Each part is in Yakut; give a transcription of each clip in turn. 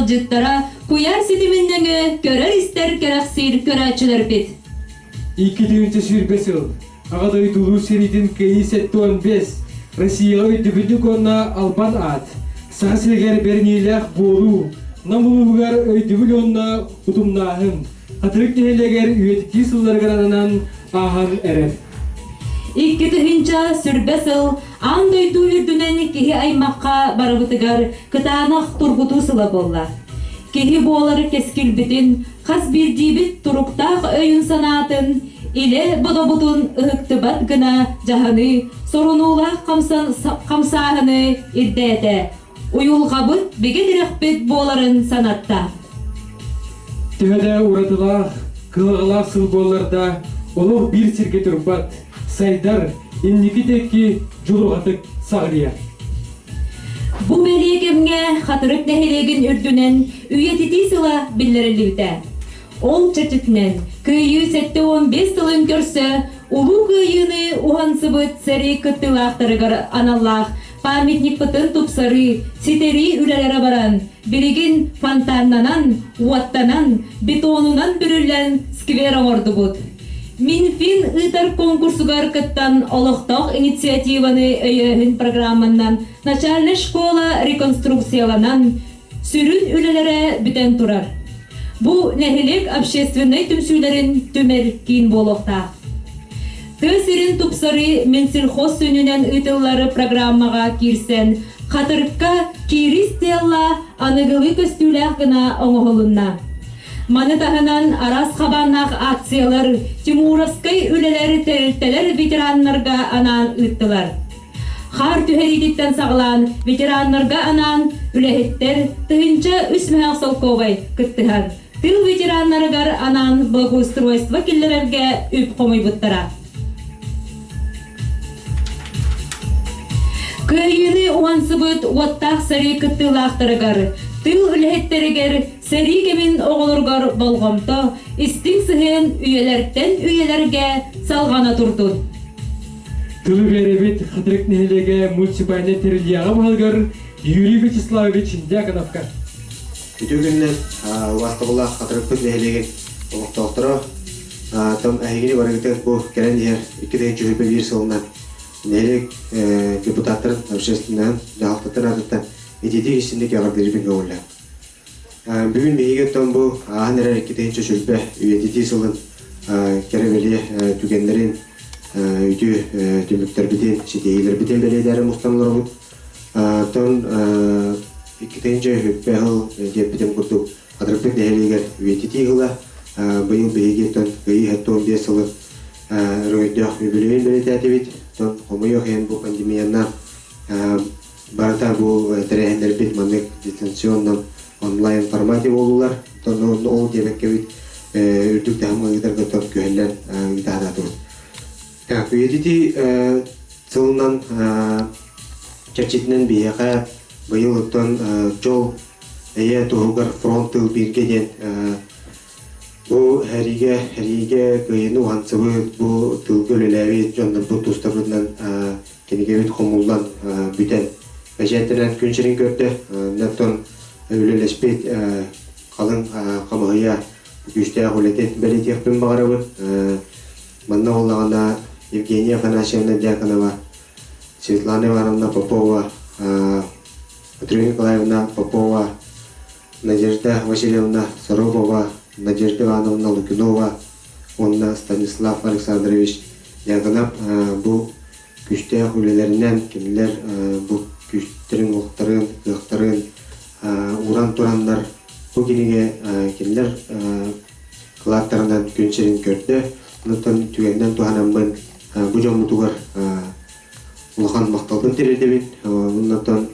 ыалдьыттара, куйаар ситимин нөҥүө көрөр-истэр кэрэхсиир көрөөччүлэрбит! 2 сүүрбэ сыл Аҕа дойду Улуу сэриитин Кыайыы 75, Россияҕа өйдөбүнньүк уонна албан аат, Саха сиригэр бэриниилээх буолуу, Нам улууһугар өйдөбүл уонна утумнааһын, Хатырык нэһилиэгэр үйэтитии сылларыгар ананан ааһан эрэр. 2020 сыл аан дойду үрдүнэн киһи аймахха барыбытыгар кытаанах тургутуу сыла буолла. Киһи буолар кэскилбитин, хас биирдиибит туруктаах өйүн-санаатын, илэ бодобутун ыһыктыбат гына дьаһаныы, сорунуулаах хамсааһыны ирдээтэ. Уйулҕабыт бигэ тирэхпит буоларын санатта. Төһө да уратылаах, кыһалҕалаах сыл буоллар да, олох биир сиргэ турбат, сайдар, инники диэки дьулурҕатык саҕырыйар. Бу бэлиэ кэмҥэ Хатырык нэһилиэгин үрдүнэн үйэтитии сыла биллэриллибитэ. Ол чэрчитинэн Кыайыы 75 сылын көрсө Улуу Кыайыыны уһансыбыт сэрии кыттыылаахтарыгар аналлаах памятникпытын тупсарыы, ситэрии үлэлэрэ баран, билигин фонтаннанан, уоттанан, бетонунан бүрүллэн сквер оҥордубут. Минфин ыытар конкурсугар кыттан олохтоох инициативаны өйөөһүн программаннан начальнай школа реконструкцияланан, сүрүн үлэлэрэ бүтэн турар. Бу нэһилиэк общественнай түмсүүлэрин түмэр киин буолуохтаах. Тыа сирин тупсарыы Минсельхоз сүнньүнэн ыытыллар программаҕа киирсэн, Хатырыкка киирии стелла аныгылыы көстүүлээх гына оҥоһулунна. Маны таһынан араас хабааннаах акциялар Тимуровскай үлэлэр тэрилтэлэр ветераннарга анаан ыыттылар. Хаар түһэриититтэн саҕалаан ветераннарга анаан үлэһиттэр 1003 мөһөөх солкуобай кыттыһан, тыыл ветераннарыгар анаан благоустройство киллэрэргэ үп хомуйбуттара. Кыайыыны уһансыбыт уоттаах сэрии кыттыылаахтарыгар, тыыл үлэһиттэригэр сэрии кэмин оҕолоругар болҕомто, истиҥ сыһыан үйэлэртэн үйэлэргэ салҕана турдун. Тылы биэрэбит Хатырык нэһилиэгэ муниципальнай тэриллиэҕэ баһылыгар Юрий Вячеславович Дьяконовка. Үтүө күнүнэн убаастабыллаах Хатырыкпыт нэһилиэгин олохтоохторо там эһигини барыгытын бу кэлэн иһэр 2021 сылынан нэһилиэк депутаттарын общественноһын дьаһалтатын аатыттан ититик истинник эҕэрдэлиибин көҥүллээх. Бүгүн биһиги оттон бу ааһан эрэр 2020 үйэтитии сылын кэрэ-бэлиэ түгэннэрин, үтүө түмүктэрбитин, ситиһиилэрбитин бэлиэтээри мустан олоробут. Оттон 2020 сыл диэппитим курдук Хатырыкпыт нэһилиэгэр үйэтитии сыла. Быйыл биһиги оттон Кыайыы 75 сылын өрөгөйдөөх үбүлүөйүн бэлиэтээтибит. Оттон хомойуох иһин бу пандемиянан Барыта бу тэрээһиннэрбит маннык дистанционно онлайн формате буоллулар. Оттон ол диэбэккэбит үрдүк таһымҥа ыытарга күһэллэн ыыта сатаатыбыт. Так, үйэтитии сылынан чэрчитинэн биһиэхэ быйыл оттон дьол эйэ туһугар фронт тыл бииргэ диэн бу сэриигэ сэриигэ кыайыыны уһансыбыт бу тылга үлэлээбит дьоннорбут тустарбытынан кинигэбит хомуллан бүтэн бэчээттэнэн күн сирин көрдө. Онтон үлэлэспит халыҥ хамыһыйа күүстээх үлэтин бэлиэтиэхпин баҕарабын. Манна буоллаҕына Евгения Афанасьевна Дьяконова, Светлана Ивановна Попова, Петрина Николаевна Попова, Надежда Васильевна Соробова, Надежда Ивановна Лукинова уонна Станислав Александрович Дьяконов бу күүстээх үлэлэринэн кинилэр бу күүстэрин-уохтарын, кыахтарын ууран тураннар бу кинигэ кинилэр кылааттарынан күн сирин көрдө. Онтон түгэнинэн туһанаммын бу дьоммутугар улахан махталбын тириэрдэбин. Оннуттан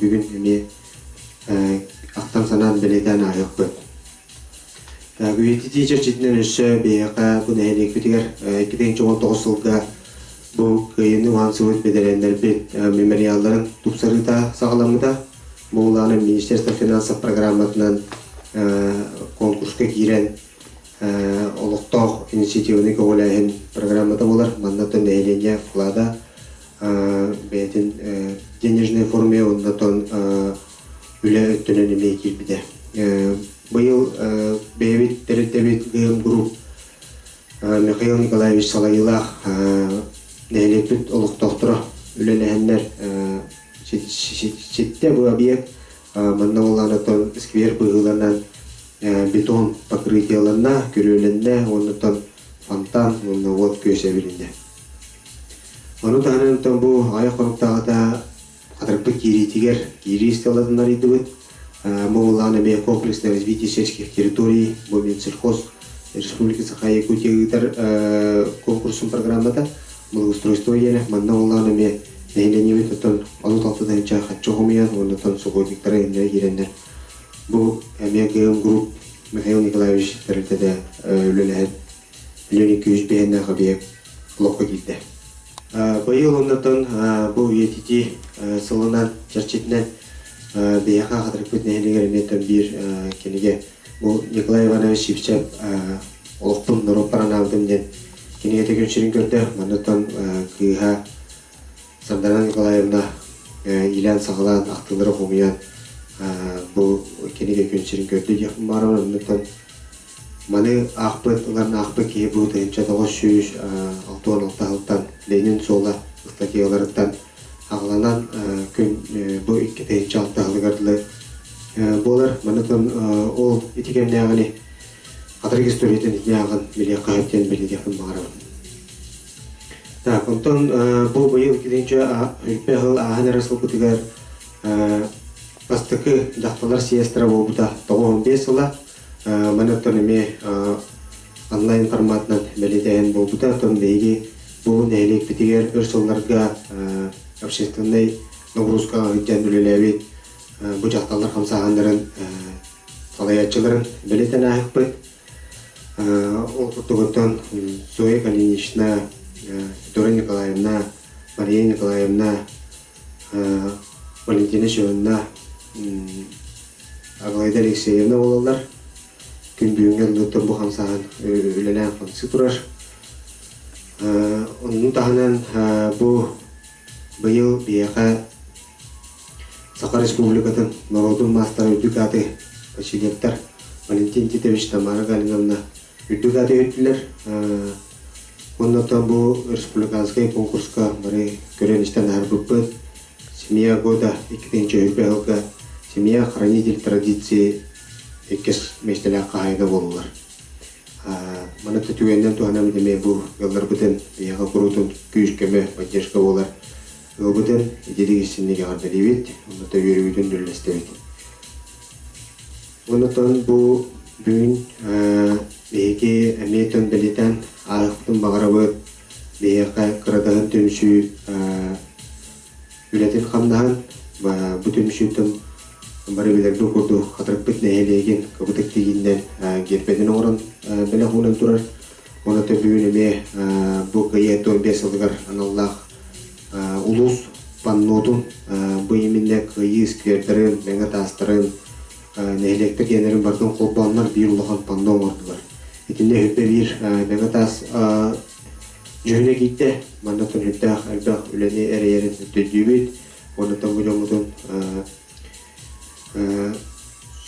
бүгүн эмиэ ахтан-санаан бэлиэтээн ааһыахпыт. Үйэтитии чэрчитинэн өссө биһиэхэ бу нэһилиэкпитигэр 2019 сылга бу Кыайыыны уһансыбыт бэтэрээннэрбит мемориалларын тупсарыыта саҕаламмыта. Бу улаана Министерство финансов программатынан конкурска киирэн олохтоох инициативаны көҕүлээһин программата буолар. Манна нэһилиэнньэ вклада бэйэтин денежной форме оннотон үлэ өттүнэн эмиэ киирбитэ. Быйыл бэйэбит тэрилтэбит ГМ Group Михаил Николаевич салайыылаах нэһилиэкпит олохтоохторо үлэлэһэннэр ситтэ бу объект. Манна буоллаҕына сквер быһыыланан бетон покрытиеланна, күрүөлэннэ уонна фонтан уонна уот күөс эбилиннэ. Ону таһынан бу аҕыйах хонуктааҕыта Хатырыкпыт киириитигэр киирии стелатын арыйдыбыт. Бу былаан эмиэ комплексное развитие сельских территорий бу Минсельхоз Республики Саха-Якутия ыытар конкурсун программата благоустройство диэнэ манна былаан эмиэ нэһилиэнньэбит оттон 36 тыһыынча хаччы хомуйан уонна субботниктара иннэрэ киирэннэр бу эмиэ ГМ Групп Михаил Николаевич тэрилтэтэ үлэлэһэн Ленин күүс биһэннээх объект олоххо киирдэ. Быйыл оннотон бу үйэтитии сылынан чэрчитинэн биһиэхэ Хатырыкпыт нэһилиэгэр эмиэ биир кинигэ бу Николай Иванович Сивцев олохпун норуоппар анаабытым диэн кинигэтэ күн сирин көрдө. Маннаттан кыыһа Сардана Николаевна иилээн-саҕалаан ахтыылары хомуйан бу кинигэ күн сирин көрдө диэхпин баҕарабын. Оннуттан Маны аахпыт, ылан аахпыт киһи бу 1966 сылтан Ленин суола ыстатыйаларыттан аҕаланан күн бу 2006 сылыгар дылы буолар. Манытын ол ити кэмнээҕини хатырык историятын итини ааҕан билиэххэ сөп диэн бэлиэтиэхпин баҕарабын. Так, онтон бу быйыл 2000 сыл ааһан эрэр сылбытыгар бастакы дьахталлар съезтэрэ буолбута 95 сыла. Маны оттон эмиэ онлайн форматынан бэлиэтээһин буолбута. Оттон биһиги бу нэһилиэкпитигэр өр сылларга общественнай нагрузкаҕа сылдьан үлэлээбит бу дьахталлар хамсааһыннарын салайааччыларын бэлиэтэн ааһыппыт. Ол курдугуттан Зоя Калинична, Федора Николаевна, Мария Николаевна, Валентина Семеновна, Аглайда Алексеевна буолаллар. Күн бүгүҥҥэ дылы бу хамсааһын үлэлээн хамсыы турар. Онну таһынан бу быйыл биһиэхэ Саха Республикатын норуотун маастара үрдүк ааты Васильевтар Валентин Титович Тамара Галиновна үрдүк ааты үһүттүлэр. Уонна оттон бу республиканскай конкурска бары көрөн-истэн аһарбыппыт. Семья года 2000 сылга Семья хранитель традиции иккис миэстэлээх хаһаайына буоллулар. Маны түгэнинэн туһанан эмиэ бу ыалларбытын биһиэхэ куруутун күүс-көмө, поддержка буолар ыалбытын итирик истинник эҕэрдэлиибит, онно үөрүүбүтүн үллэстэбит. Оннотон бу бүгүн биһиги эмиэ төн бэлиэтээн ааһыахпытын баҕарабыт. Биһиэхэ кырадаһын түмсүү үлэтин-хамнаһын бу түмсүүттэн бары билэрбит курдук Хатырыкпыт нэһилиэгин кыбытык тиийиннэн гиэрбэтин оҥорон бэлэх уунан турар. Онон бүгүн эмиэ бу Кыайыы 45 сылыгар аналлаах улуус паннотун бу именно Кыайыы сквердарын, мэҥэ таастарын, нэһилиэктэр диэннэрин барытын холбооннор биир улахан панно оҥордулар. Итиннэ үһүппэ биир мэҥэ таас дьүһүнэ киирдэ. Манна түнүктээх элбэх үлэни эрэйэрин өйдүүбүт. Оннуттан бу дьоммутун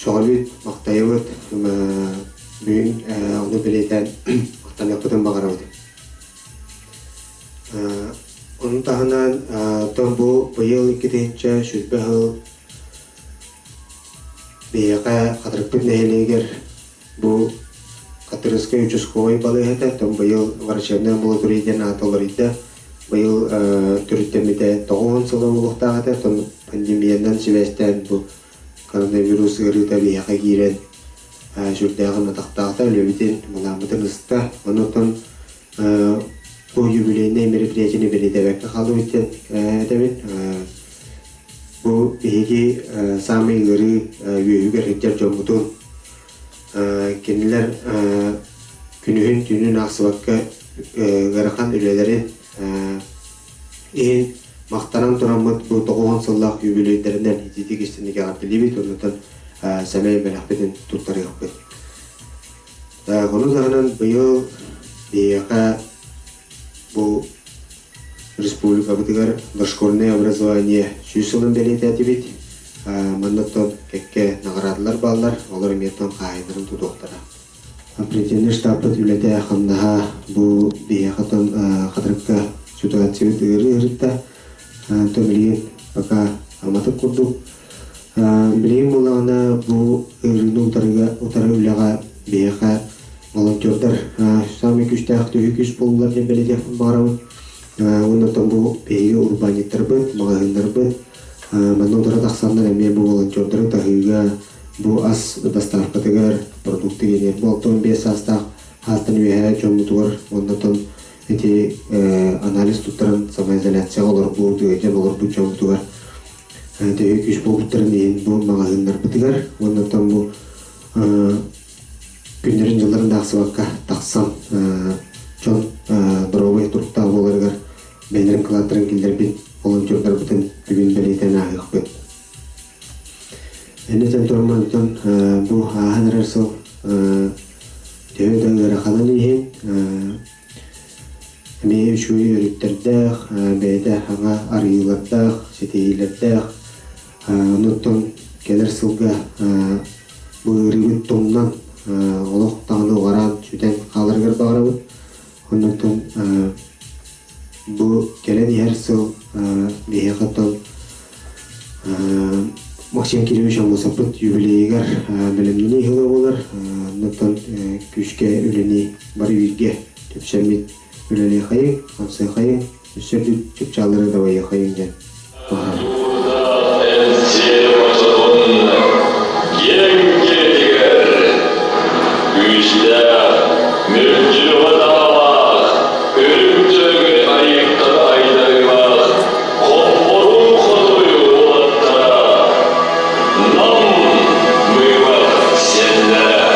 сөҕөбүт, махтайабыт. Бүгүн ону бэлиэтээн махтаныахпытын баҕарабыт. Ону таһынан оттон бу быйыл 2020 сыл биһиэхэ Хатырыкпыт нэһилиэгэр бу Хатырыскай участковай балыыһата оттон быйыл врачебная амбулатория диэн аата уларыйда. Быйыл төрүттэммитэ 90 сыла буолуохтаах этэ. Оттон пандемиянан сибээстээн бу коронавирус ыарыыта биһиэхэ киирэн сүрдээҕин атахтаата, үлэбитин, былааммытын ыста. Онон бу юбилейнай мероприятиены бэлиэтээбэккэ хаалбыт диэн этэбин. Бу биһиги саамай ыарыы үөһүгэр сылдьар дьоммутун кинилэр күнүһүн түүнүн аахсыбакка ыарахан үлэлэрин иһин махтанан тураммыт бу 90 сыллаах юбилейдэринэн итиитик истинник эҕэрдэлиибит оннуттан сэмэй бэлэхпитин туттарыахпыт. Ону таһынан быйыл биһиэхэ бу республикабытыгар дошкольное образование 100 сылын бэлиэтээтибит. Манна оттон кэккэ наҕараадалар бааллар, олор эмиэ оттон хаһаайыннарын тутуохтара. Оперативнай штабпыт үлэтэ хамнаһа бу биһиэхэ оттон Хатырыкка ситуациябыт ыарыы ыһырытта. Онтон билигин пока аматык курдук. Билигин буоллаҕына бу ыарыыны утарыга утары үлэҕэ биһиэхэ волонтердар саамай күүстээх төһүү күүс буоллулар диэн бэлиэтиэхпин баҕарабын. Уонна оттон бу биһиги урбаанньыттарбыт, маҕаһыыннарбыт манна утары тахсаннар эмиэ бу волонтердары таһыыга, бу ас доставкатыгар, продукты диэн бу 65 саастаах хаастан үөһээ дьоммутугар уонна оттон ити анализ туттаран самоизоляцияҕа олорбут, ыалдьан олорбут дьоммутугар төһүү күүс буолбуттарын иһин бу маҕаһыыннарбытыгар уонна оттон бу күннэрин-дьылларын да аахсыбакка тахсан дьон доруобай туруктаах буоларыгар бэйэлэрин кылааттарын киллэрбит волонтердарбытын бүгүн бэлиэтээн ааһыахпыт. Эннитэн тураммын онтон бу ааһан эрэр сыл төһө да ыараханын иһин эмиэ үчүгэй өрүттэрдээх, бэйэтэ саҥа арыйыылардаах, ситиһиилэрдээх. Онуттан кэлэр сылга бу ыарыыбыт тумнан, олох даҕаны уҕараан, сүтэн хааларыгар баҕарабыт. Оннуттан бу кэлэн иһэр сыл биһиэхэ оттон Максим Кириллович Аммосовпыт юбилейыгар бэлэмнэнии ыла буолар. Оннуттан күүскэ үлэни бары бииргэ түпсэммит үлэлиэхэйиҥ, хамсыахайыҥ, өссө үрдүк чыпчааллары дабайыахайыҥ диэн баҕарабын. Киэҥ дьиэтигэр күүстээх, мүлдьү таалаах, үрүҥ дьөрүгү айыыттан айдарыылаах хоппорун хотуйу уолаттара Нам мыымах сиэннэрэ.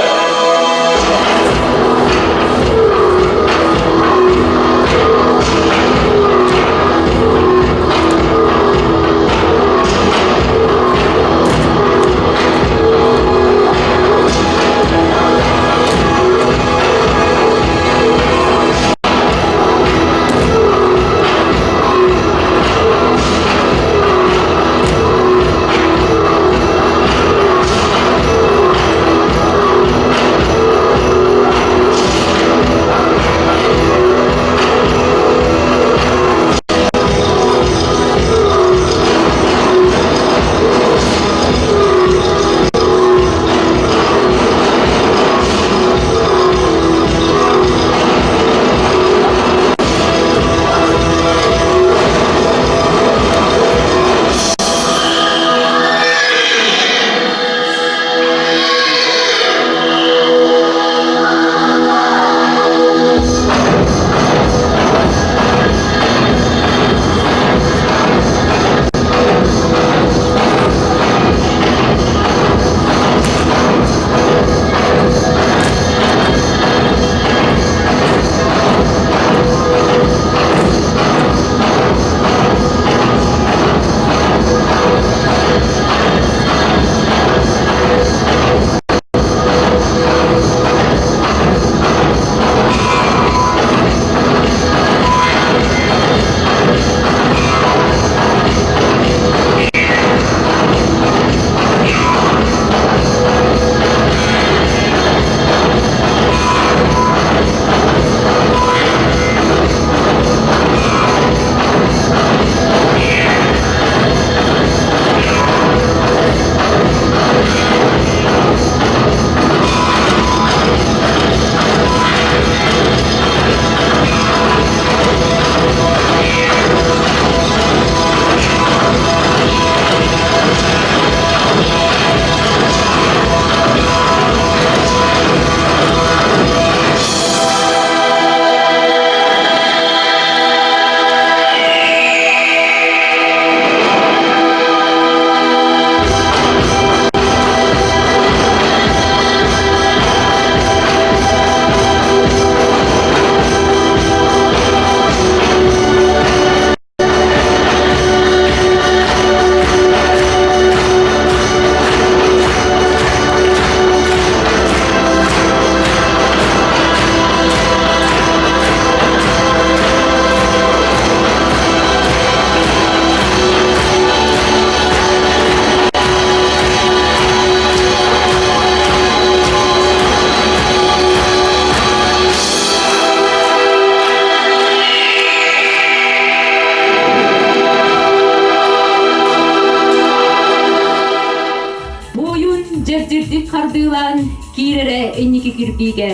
киирэрэ инники кирбиигэ.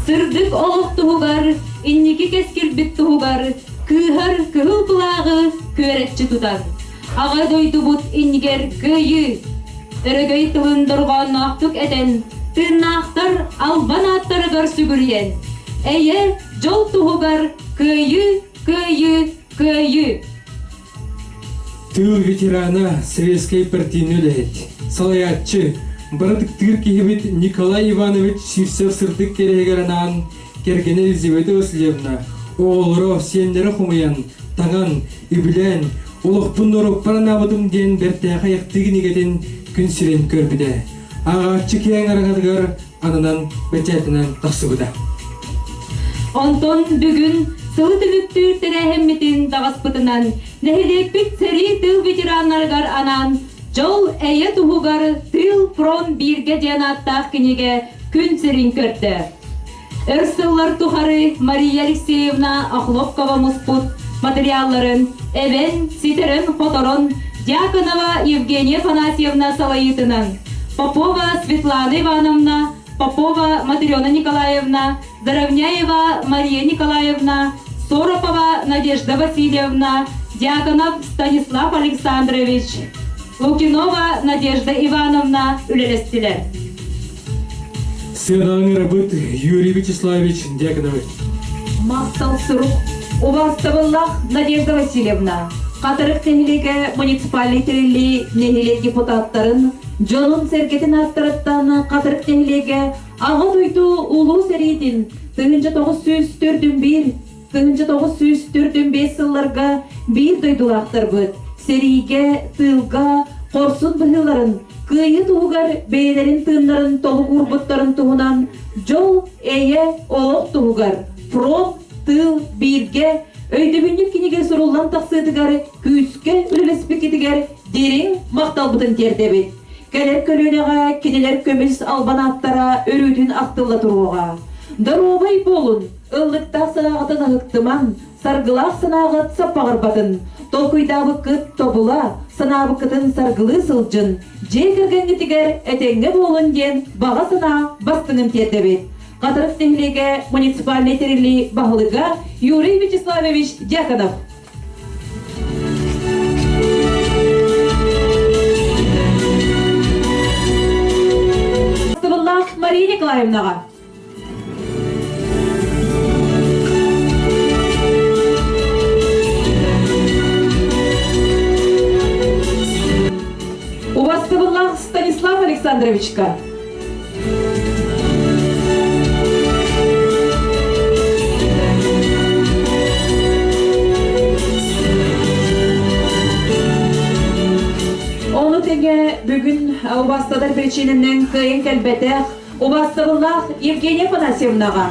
Сырдык олох туһугар, инники кэскилбит туһугар кыыһар кыһыл былааҕы күөрэччи тутан, Аҕа дойдубут иннигэр кыайыы! Өрөгөй тылын дорҕоонноохтук этэн, тыыннаахтар албан ааттарыгар сүгүрүйэн, эйэ, дьол туһугар кыайыы, кыайыы, кыайыы! Тыыл ветерана, советскай партийнай үлэһит, салайааччы, бары ытыктыыр киһибит Николай Иванович Сивцев сырдык кэрэһигэр анаан кэргэнэ Елизавета Васильевна оҕолоро, сиэннэрэ хомуйан, таҥан, үбүлээн, олохпун норуоппар анаабытым диэн бэртээхэй ахтыы кинигэтин күн сирин көрбүтэ. Ааҕааччы киэҥ араҥатыгар ананан бэчээтинэн тахсыбыта. Онтон бүгүн сылы түмүктүүр тэрээһиммитин даҕаспытынан нэһилиэкпит сэрии тыыл ветераннарыгар анаан «Дьол эйэ туһугар тыыл фронт бииргэ» диэн ааттаах кинигэ күн сирин көрдө. Өр сыллар тухары Мария Алексеевна Охлопкова муспут материалларын эбэн, ситэрэн-хоторон Дьяконова Евгения Афанасьевна салайыытынан Попова Светлана Ивановна, Попова Матрена Николаевна, Заровняева Мария Николаевна, Соропова Надежда Васильевна, Дьяконов Станислав Александрович, Лукинова Надежда Ивановна үлэлэстилэр. Сыанаҕын ырабыт Юрий Вячеславович Дьяконович. Махтал сурук убаастабыллаах Надежда Васильевна, Хатырык нэһилиэгэ муниципальнай тэриллии нэһилиэк депутаттарын, дьонун-сэргэтин ааттарыттан Хатырык нэһилиэгэ Аҕа дойду Улуу сэриитин 1941 1945 сылларга биир дойдулаахтарбыт сэриигэ, тыылга хорсун быһыыларын, кыайыы туһугар бэйэлэрин тыыннарын толук уурбуттарын туһунан дьол, эйэ, олох туһугар фронт, тыыл, бииргэ өйдөбүнньүк кинигэ суруллан тахсыытыгар күүскэ үлэлэспиккитигэр дириҥ махталбытын тиэрдэбит. Кэлэр көлүөнэҕэ кинилэр көмүс албан ааттара өрүүтүн ахтылла туруоҕа. Доруобай буолун, ыллыктаах санааҕытын ыһыктымаҥ, саргылаах санааҕыт саппаҕырбатын. Толкуйдаабыккыт тобула, санаабыккытын саргылыы сылдьын, дьиэ кэргэҥҥитигэр этэҥҥэ буолун диэн баҕа санаа бастыҥын тиэрдэбит. Хатырык нэһилиэгэ муниципальнай тэриллии баһылыга Юрий Вячеславович Дьяконов. Сыбыллаах Мария Николаевнаҕа. Убастыбыллаах Станислав Александровичка. Ону тэҥэ бүгүн убастадар биричиинэнэн кыайан кэлбэтэх убастабыллаах Евгения Афанасьевнаҕа,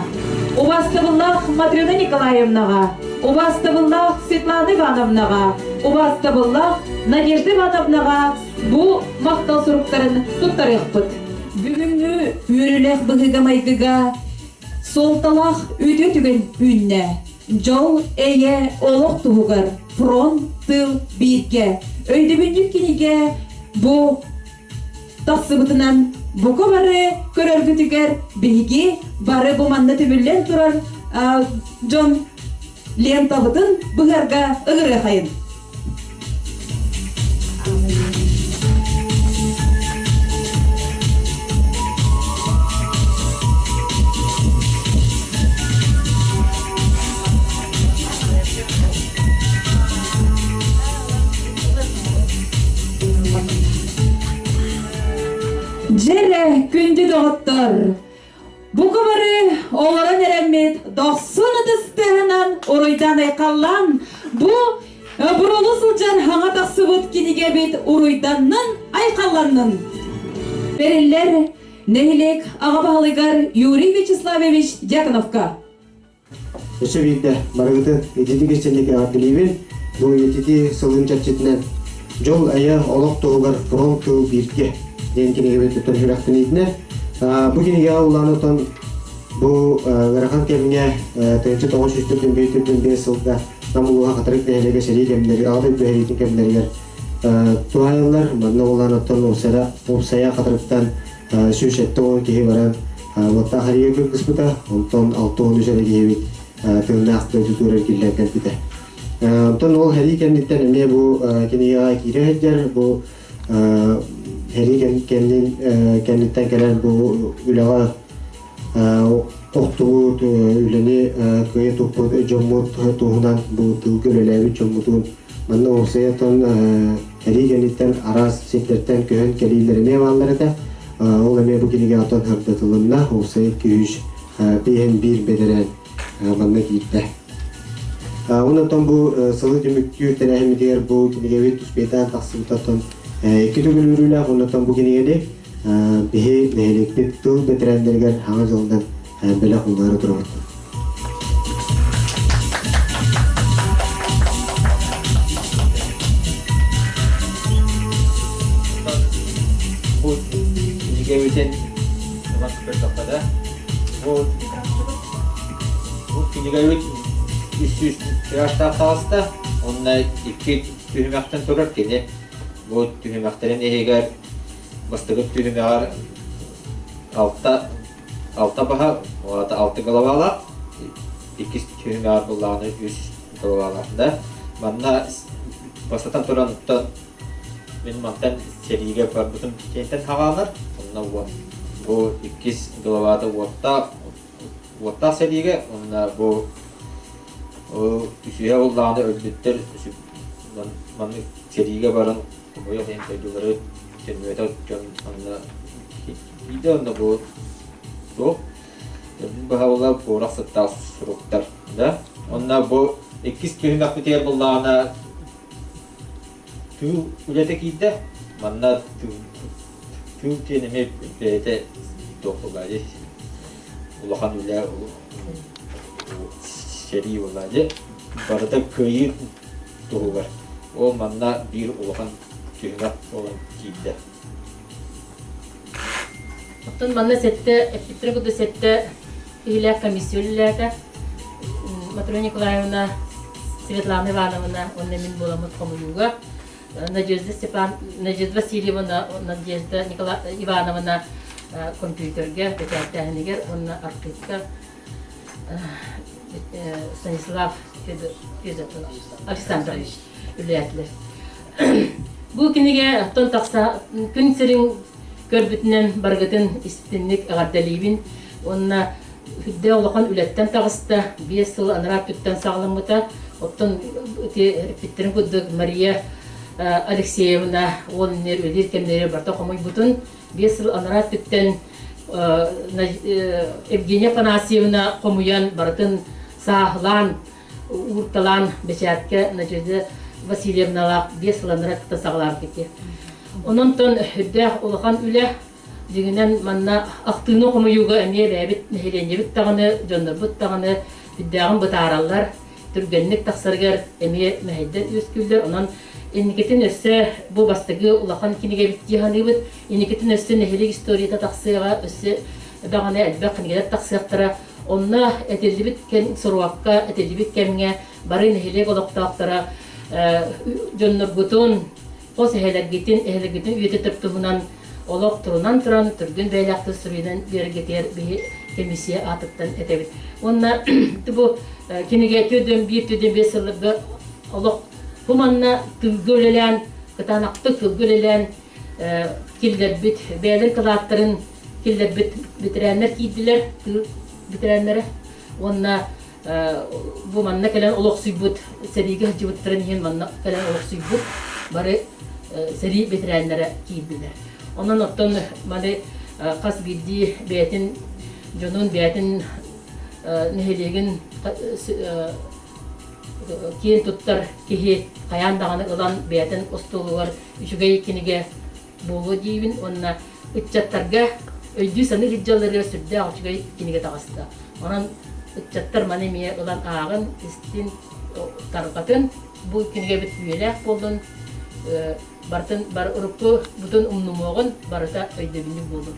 убастабыллаах Матрена Николаевнаҕа, убастабыллаах Светлана Ивановнаҕа, убастабыллаах Надежда Ивановнаҕа Бу махтал суруктарын туттарыахпыт. Бүгүҥҥү үөрүүлээх быһыыга-майгыга суолталаах үтүө түгэн үүннэ. Дьол, эйэ, олох туһугар фронт, тыл, бииргэ. Өйдөбүнньүк кинигэ бу тахсыбытынан бука бары көрөргүтүгэр биһиги бары бу манна түмүллэн турар дьон лентабытын быһарга ыҥырыахайын. Дьэрэ, күндү доҕоттор! Бука бары олорон эрэммит дохсун ытыс тыаһынан уруйдан-айхаллаан бу буруолу сылдьан хаҥа тахсыбыт кинигэбит уруйданнын айхалланнын! Бэриллэр нэһилиэк аҕа баһылыгар Юрий Вячеславович Дьяконовка. Өссө биирдэ барыгытын ититик истинник эҕэрдэлиибин. Бу үйэтитии сылын чэрчитинэн Дьол, эйэ, олох туһугар фронт тыл бииргэ диэн кинигэбит туттан сүрэхтэниитинэ. Бу кинигэҕэ улаан отон бу ыарахан кэмҥэ 1945 сылга Нам улууһа Хатырык нэһилиэгэ сэрии кэмнэригэр, Аҕа дойду сэриитин кэмнэригэр туһайыллар. Манна улаан оттон уопсайа Хатырыктан 170 киһи баран уоттаах эрийэ кыргыспыта, онтон 63 эрэ киһибит тыыннаах дойдутугар эргиллэн кэлбитэ. Онтон ол сэрии кэнниттэн эмиэ бу кинигэҕэ киирэ сылдьар, бу сэрии кэннин кэнниттэн кэлэн бу үлэҕэ охтубут, үлэни кыайа туппут дьоммут туһунан бу тылга үлэлээбит дьоммутун манна уопсайа-оттон сэрии кэнниттэн араас сирдэртэн көһөн кэлиилэр эмиэ бааллар этэ. Ол эмиэ бу кинигэҕэ оттон сырдатылынна. Уопсайа 251 бэтэрээн манна киирдэ. Онон бу сылы түмүктүүр тэрээһиммитигэр бу кинигэбит успетаан тахсыбытаттан икки төгүл үөрүүлээх оннотон бу кинигэни биһи нэһилиэкпит тыл бэтэрээннэригэр хаҥа дьылынан бэлэх унаары турабыт. Бу кинигэбитин ылан көрдөххө да, бу Бу кинигэбит 300 тиражтаах таҕыста. Онно икки түһүмэхтэн турар кини. Бу түһүмэхтэрин иһигэр бастакы түһүмэҕэр алта алта баһа, ол алты головалаах, иккис түһүмэҕэр буллаҕына үс головалаах да. Манна бастатан туран мин мантан сэриигэ барбытым киэнтэн хаҕаанар, онно уон бу иккис головата уоттаах уоттаах сэриигэ уонна бу үсүһэ буоллаҕына өлбүттэр маннык сэриигэ баран хомойуох иһин дойдулары төннүбэтэх дьон онно киирдэ онно бу туох быһабыла буорах сыттаах суруктар да онно бу иккис түһүмэхпитигэр буоллаҕына тыыл үлэтэ киирдэ манна тыыл диэн эмиэ бэйэтэ туох буолла улахан үлэ сэрии буолла дьэ барыта кыайыы туһугар ол манна биир улахан түһүмэх буолан киирдэ Оттон манна сэттэ эппиттэрин курдук сэттэ киһилээх комиссия үлэлээтэ. Матрена Николаевна, Светлана Ивановна уонна мин буоламмыт хомуйууга Надежда Степан, Надежда Васильевна, Надежда Николаевна Ивановна компьютергэ бэчээттээһинигэр уонна архыыпка Станислав Александрович үлэлээтилэр. Бу кинигэ оттон тахса күн сирин көрбүтүнэн барыгытын истинник эҕэрдэлиибин уонна үрдэ улахан үлэттэн таҕыста, 5 сыл анараа өттүттэн саҕаламмыта. Оттон ити эппиттэрин курдук Мария Алексеевна уол иннигэр үлэлиир кэмнэригэр барыта хомуйбутун, 5 сыл анараа өттүттэн Евгения Афанасьевна хомуйан барытын сааһылаан, уурталаан бэчээткэ Надежда Васильевналаах 5 сыл анараа өттүттэн саҕалаабыт Онон үрдээх улахан үлэ Дьиҥинэн, манна ахтыыны хомуйууга эмиэ бэйэбит нэһилиэнньэбит даҕаны, дьоннорбут даҕаны сүрдээҕин бытаараллар, түргэнник тахсарыгар эмиэ мэһэйдэр үөскүүллэр. Онон инникитин өссө бу бастакы улахан кинигэбит дии саныыбыт. Инникитин өссө нэһилиэк историята тахсыаҕа, өссө даҕаны элбэх кинигэлэр тахсыахтара. Онно этиллибит кэм соруокка, этиллибит кэмҥэ бары нэһилиэк олохтоохторо дьонноргутун, хос эһэлэргитин, эһэлэргитин үйэтитэр туһунан олох турунан туран түргэн бэйэлээхтик суруйунан биэрэргитигэр биһи комиссия аатыттан этэбит. Уонна бу кинигэ түөдүн биир түөдүн биэс сылларга олох бу манна тылга үлэлээн, кытаанахтык тылга үлэлээн киллэрбит, бэйэлэрин кылааттарын киллэрбит бэтэрээннэр киирдилэр, тыл бэтэрээннэрэ. Уонна бу манна кэлэн олохсуйбут сэриигэ сылдьыбыттарын иһин манна кэлэн олохсуйбут бары сэрии бэтэрээннэрэ киирдилэр. Онон оттон маны хас биирдии бэйэтин дьонун, бэйэтин нэһилиэгин киэн туттар киһи хайаан даҕаны ылан бэйэтин остуолугар үчүгэй кинигэ буолуо диибин уонна ыччаттарга өйдүү-саныы сылдьалларыгар сүрдээх үчүгэй кинигэ таҕыста. Онон ыччаттар маны эмиэ ылан ааҕын, истин, тарҕатын. Бу кинигэбит үйэлээх буоллун, барытын бары урукку бутун умнумуоҕун, барыта өйдөбүнньүк буоллун.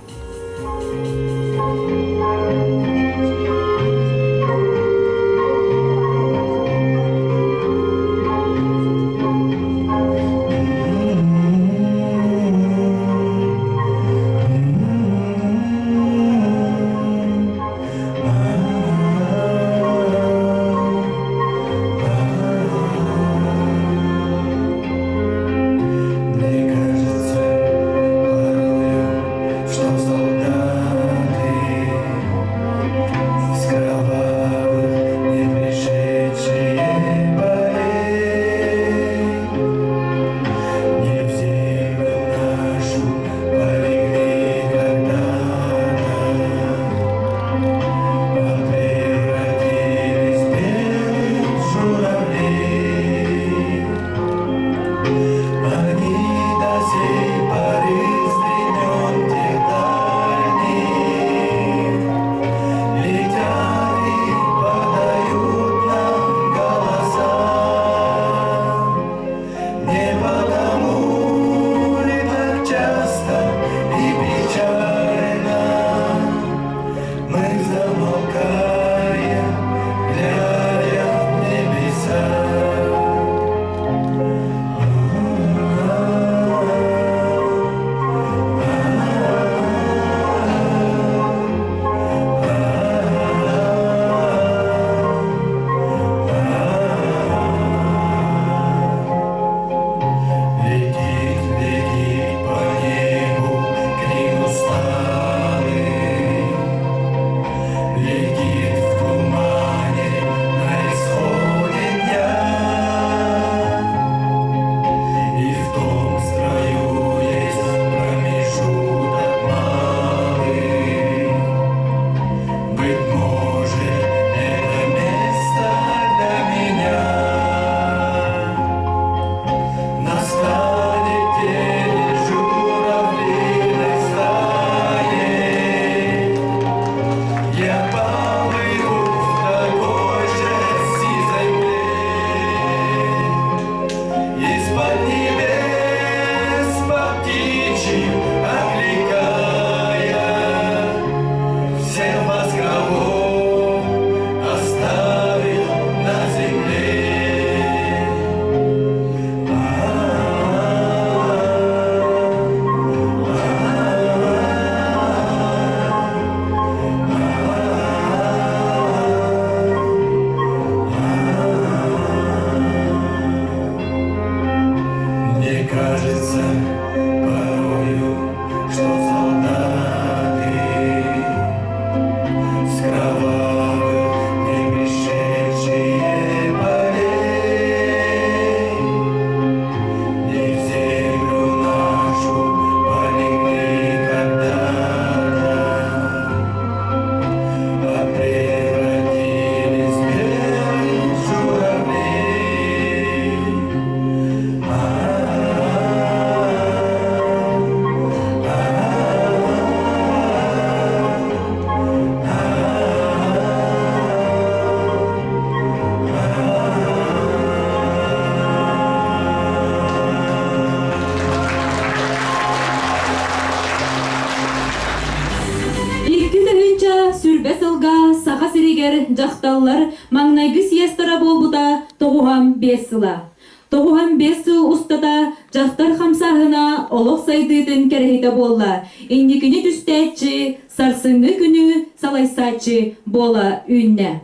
сиригэр дьахталлар маҥнайгы съезтара буолбута 95 сыла. 95 сыл устата дьахтар хамсааһына олох сайдыытын кэрэһитэ буолла, инникини түстээччи, сарсыҥҥы күнү салайсааччы буола үүннэ.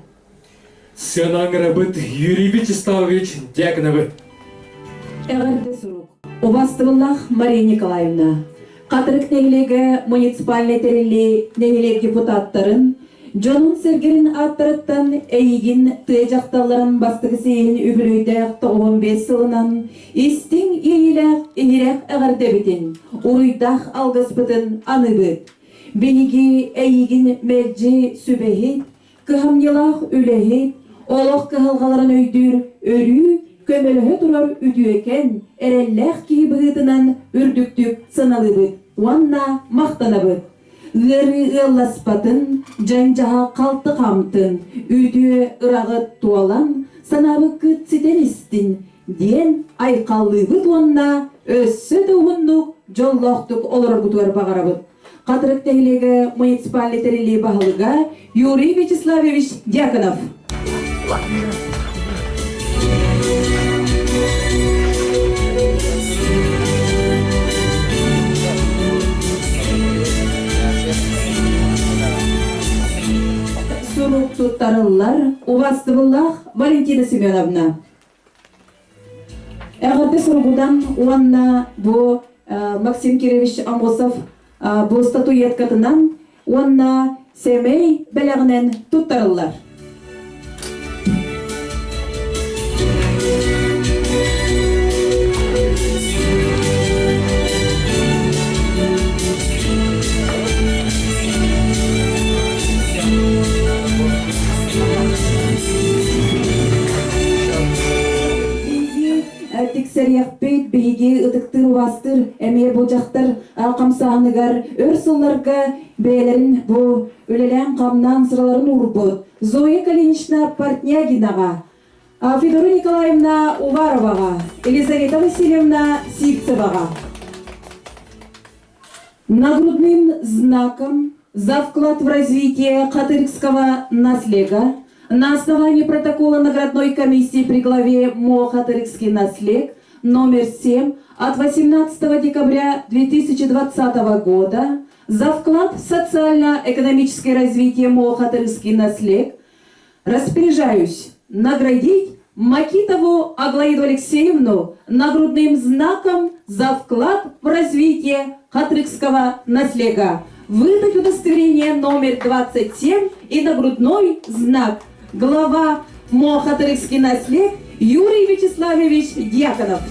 Сыана ыҥырабыт Юрий Вячеславович Дьяконовы. Эҕэрдэ сурук. Убастыбыллаах Мария Николаевна, Хатырык нэһилиэгэ муниципальнай тэриллии нэһилиэк депутаттарын, дьонун-сэргэрин ааттарыттан эйигин тыа дьахталларын бастакы сийиһин үбүлүөйдээх 95 сылынан истиҥ иэйиилээх иһирэх эҕэрдэбитин, уруйдаах алгыспытын аныыбыт. Биһиги эйигин мэлдьи сүбэһит, кыһамньылаах үлэһит, олох кыһалҕаларын өйдүүр өрүү көмөлөһө турар үтүөкэн, эрэллээх киһи быһыытынан үрдүктүк сыаналыыбыт уонна махтанабыт. Ыарыы ыалласпатын, дьаҥ-дьаһах халты хаамтын, үтүө ыраҕыт туолан, санаабыккыт ситэн истин диэн айхаллыыбыт уонна өссө да уһуннук дьоллоохтук олороргутугар баҕарабыт. Хатырык нэһилиэгэ муниципальнай тэриллии баһылыга Юрий Вячеславович Дьяконов. Сурук туттарыллар убастыбыллаах Валентина Семеновна. Эҕэрдэ суругунан уонна бу Максим Кирович Амосов бу статуэткатынан уонна сэмэй бэлэҕинэн туттарыллар. Тиксэриэхпит, биһиги ытыктыыр-убаастыыр эмиэ бу дьахтар хамсааһыныгар өр сылларга бэйэлэрин бу үлэлээн-хамнаан сыраларын уурбут Зоя Калинична Портнягинаҕа, Федора Николаевна Увароваҕа, Елизавета Васильевна Сивцеваҕа. Нагрудным знаком за вклад в развитие Хатырыкского наслега на основании протокола наградной комиссии при главе МО «Хатырыкский наслег» номер 7 от 18 декабря 2020 года за вклад в социально-экономическое развитие МО «Хатырыкский наслег» распоряжаюсь наградить Макитову Аглаиду Алексеевну нагрудным знаком за вклад в развитие Хатрыкского наслега. Выдать удостоверение номер 27 и нагрудной знак. Глава МО «Хатырыкский наслег» Юрий Вячеславович Дьяконов.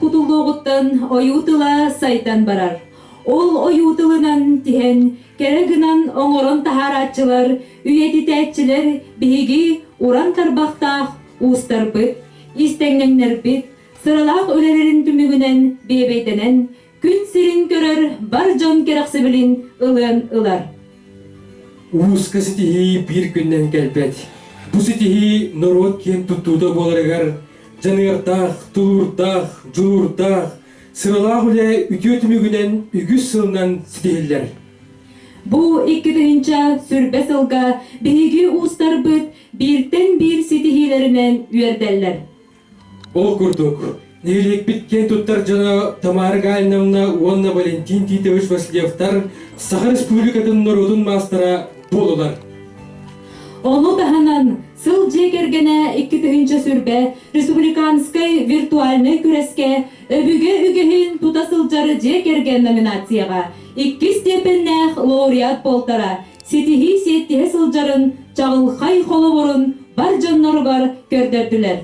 кутуллуоҕуттан ойуу тыла сайдан барар. Ол ойуу тылынан тиһэн, кэрэ гынан оҥорон таһаарааччылар, үйэтитээччилэр биһиги уран тарбахтаах уустарбыт, иистэҥнэҥнэрбит, сыралаах үлэлэрин түмүгүнэн биэбэйдэнэн, күн сирин көрөр бар дьон кэрэхсэбилин ылыан ылар. Ууска ситиһии биир күннэн кэлбэт. Бу ситиһии норуот киэн туттуута буоларыгар дьаныардаах, тулуурдаах, дьулуурдаах, сыралаах үлэ үтүө түмүгүнэн үгүс сылынан ситиһиллэр. Бу 2000 сүрбэ сылга биһиги уустарбыт бииртэн биир ситиһиилэринэн үөрдэллэр. Ол курдук, нэһилиэкпит киэн туттар дьоно Тамара Гальновна уонна Валентин Титович Васильевтар Саха Республикатын норуотун маастара буолулар. Ону таһынан, сыл дьиэ кэргэнэ 2000 сүрбэ республиканскай виртуальнай күрэскэ өбүгэ үгэһин тута сылдьар дьиэ кэргэн номинацияҕа иккис степеннээх лауреат буолтара ситиһии сиэттиһэ сылдьарын чаҕылхай холобурун бар дьонноругар көрдөрдүлэр.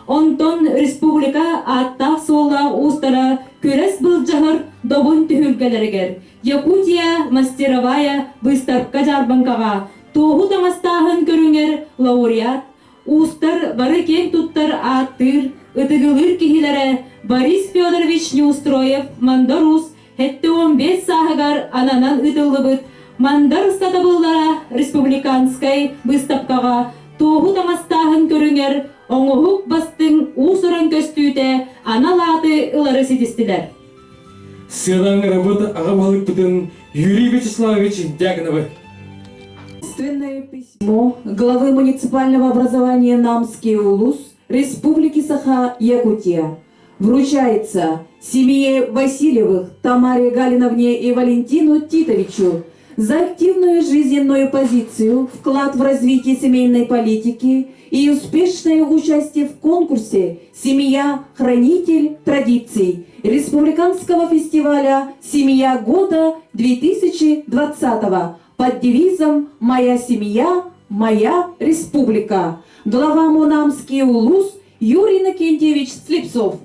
Онтон республика ааттаах-суоллаах уустара күрэс былдьаһар добун түһүлгэлэригэр Якутия мастеровая быыстапка-дьаарбаҥкаҕа туоһу таҥастааһын көрүҥэр лауреат, уустар бары киэн туттар ааттыыр, ытыгылыыр киһилэрэ Борис Федорович Неустроев Мандар Уус 75 сааһыгар ананан ыытыллыбыт Мандар сатабыллара республиканскай быыстапкаҕа туоһу таҥастааһын көрүҥэр оҥоһук бастыҥ уус-уран көстүүтэ анал ааты ылары ситистилэр. Сыанаҥ ырабыт аҕа баһылыкпытын Юрий Вячеславович Дьяконовы. Письмо главы муниципального образования Намский улус Республики Саха, Якутия вручается семье Васильевых Тамаре Галиновне и Валентину Титовичу за активную жизненную позицию, вклад в развитие семейной политики и успешное участие в конкурсе «Семья. Хранитель традиций» Республиканского фестиваля «Семья года 2020» под девизом «Моя семья, моя республика». Глава МО Намский улус Юрий Иннокентьевич Слепцов.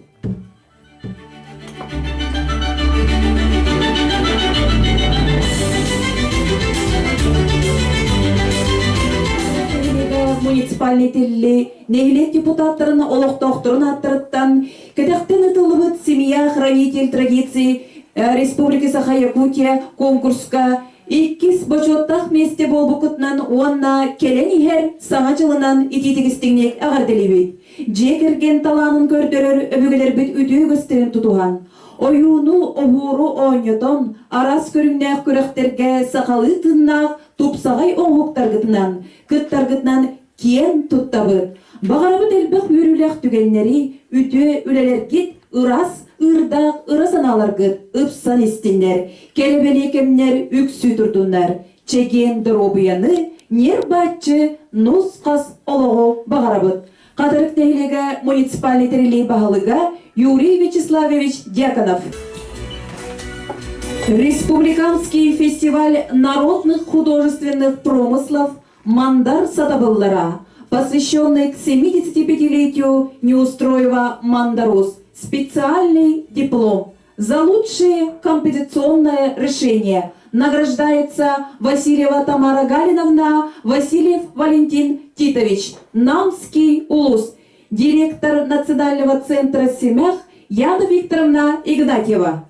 Муниципальный тэрилтэ нэһилиэк депутаттарын олохтоохторун ааттарыттан кэтэхтэн ыытыллыбыт «Семья хранитель традиций Республики Саха-Якутия» конкурска иккис бочуоттаах миэстэ буолбуккутунан уонна кэлэн иһэр Саҥа дьылынан итиитик истиҥник эҕэрдэлиибит. Дьиэ кэргэн талаанын көрдөрөр өбүгэлэрбит үтүө үгэстэрин тутуһан, ойууну, оһуору оонньотон, араас көрүҥнээх күрэхтэргэ сахалыы тыыннаах тупсаҕай оҥоһуктаргытынан, кыттаргытынан киэн туттабыт. Баҕарабыт элбэх үөрүүлээх түгэннэри, үтүө үлэлэргит ыраас ыырдаах ыра санааларгыт ыпсан истиннэр, кэрэ бэлиэ кэмнэр үксүү турдуннар, чэгиэн доруобуйаны, ньир-бааччы нус-хас олоҕу баҕарабыт. Хатырык нэһилиэгэ муниципальный тэрилии баһылыга Юрий Вячеславович Дьяконов. Республиканский фестиваль народных художественных промыслов «Мандар Сатабыллара», посвященный к 75-летию Неустроева Мандар Уус, специальный диплом за лучшее композиционное решение награждается Васильева Тамара Галиновна, Васильев Валентин Титович, Намский улус, директор Национального центра «Семях» Яна Викторовна Игнатьева.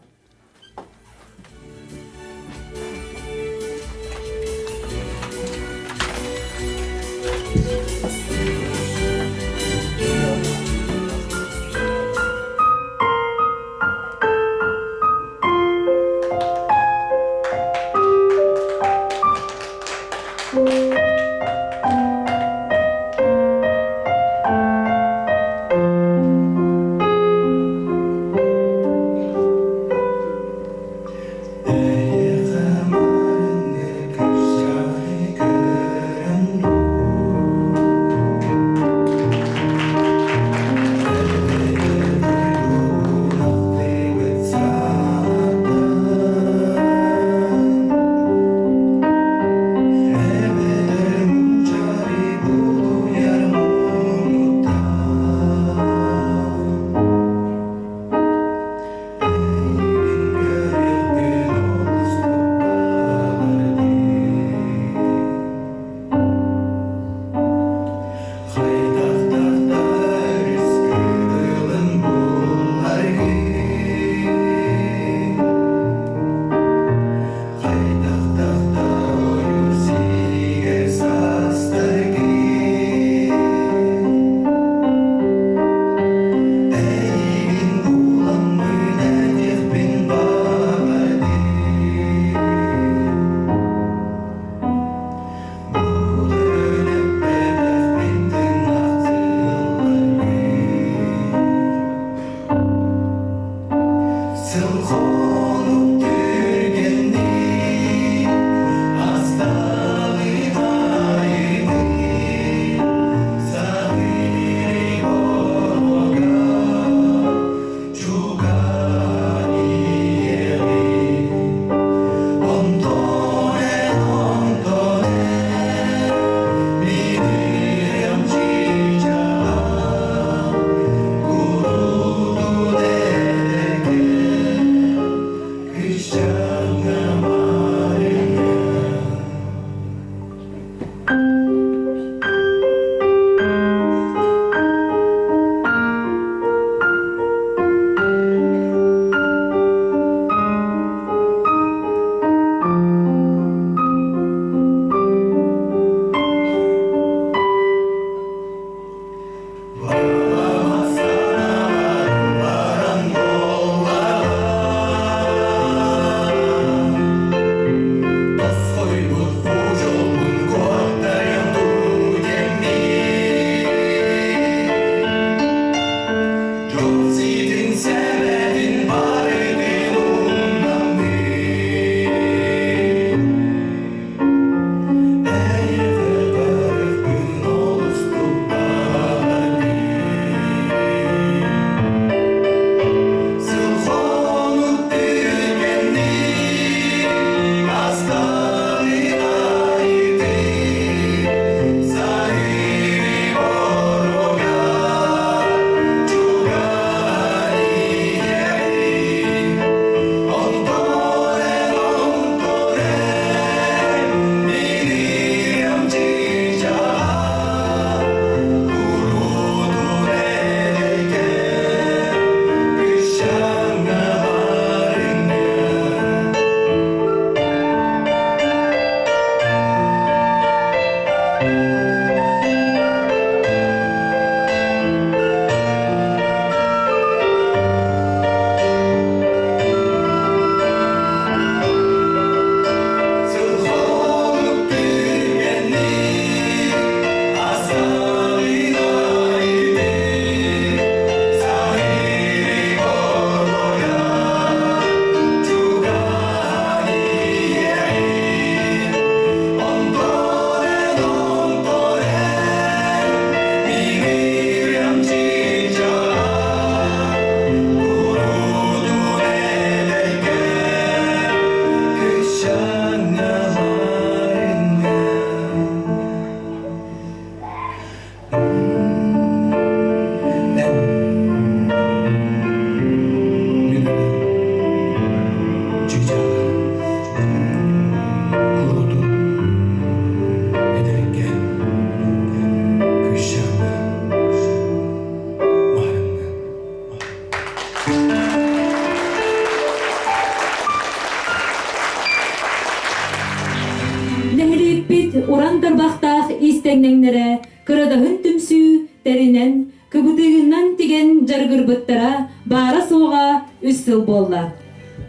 иистэнньэҥнэрэ Кырадаһын түмсүү тэринэн, кыбытыгынан тигэн дьарыгырбыттара баара-суоҕа үс сыл буолла.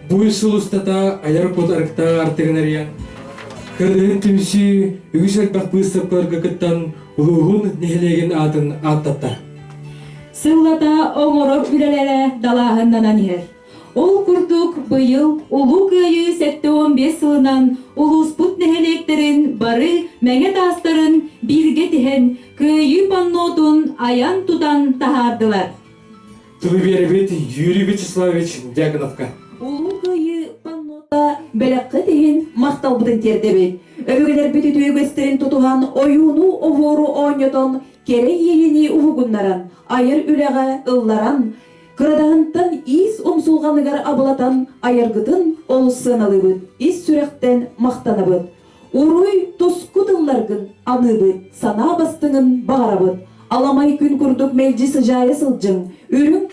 Бу үс сыл устата айар кут арыктаах артыгын арыйан, Кырадаһын түмсүү үгүс элбэх быыстапкаларга кыттан улууһун нэһилиэгин аатын ааттатта. Сыллата оҥорор үлэлэрэ далааһыннанан иһэр. Ол курдук быйыл Улуу Кыайыы 75 сылынан улууспут нэһилиэктэрин бары мэҥэ таастарын бииргэ тиһэн Кыайыы паннотун айан-тутан таһаардылар. Тылы биэрэбит Юрий Вячеславович Дьяконовка. Улуу Кыайыы паннота бэлэххит иһин махталбытын тиэрдэбит. Өбүгэлэрбит үтүө үгэстэрин тутуһан ойууну оһуору оонньотон, кэрэ иэйиини уһугуннаран, айар үлэҕэ ылларан, Кырадаһынтан иис умсулҕаныгар абылатан айаргытын олус сыаналыыбыт, ис сүрэхтэн махтанабыт. Уруй туску тылларгын аныыбыт, санаа бастыҥын баҕарабыт. Аламай күн курдук мэлдьи сыдьаайа сылдьыҥ, үрүҥ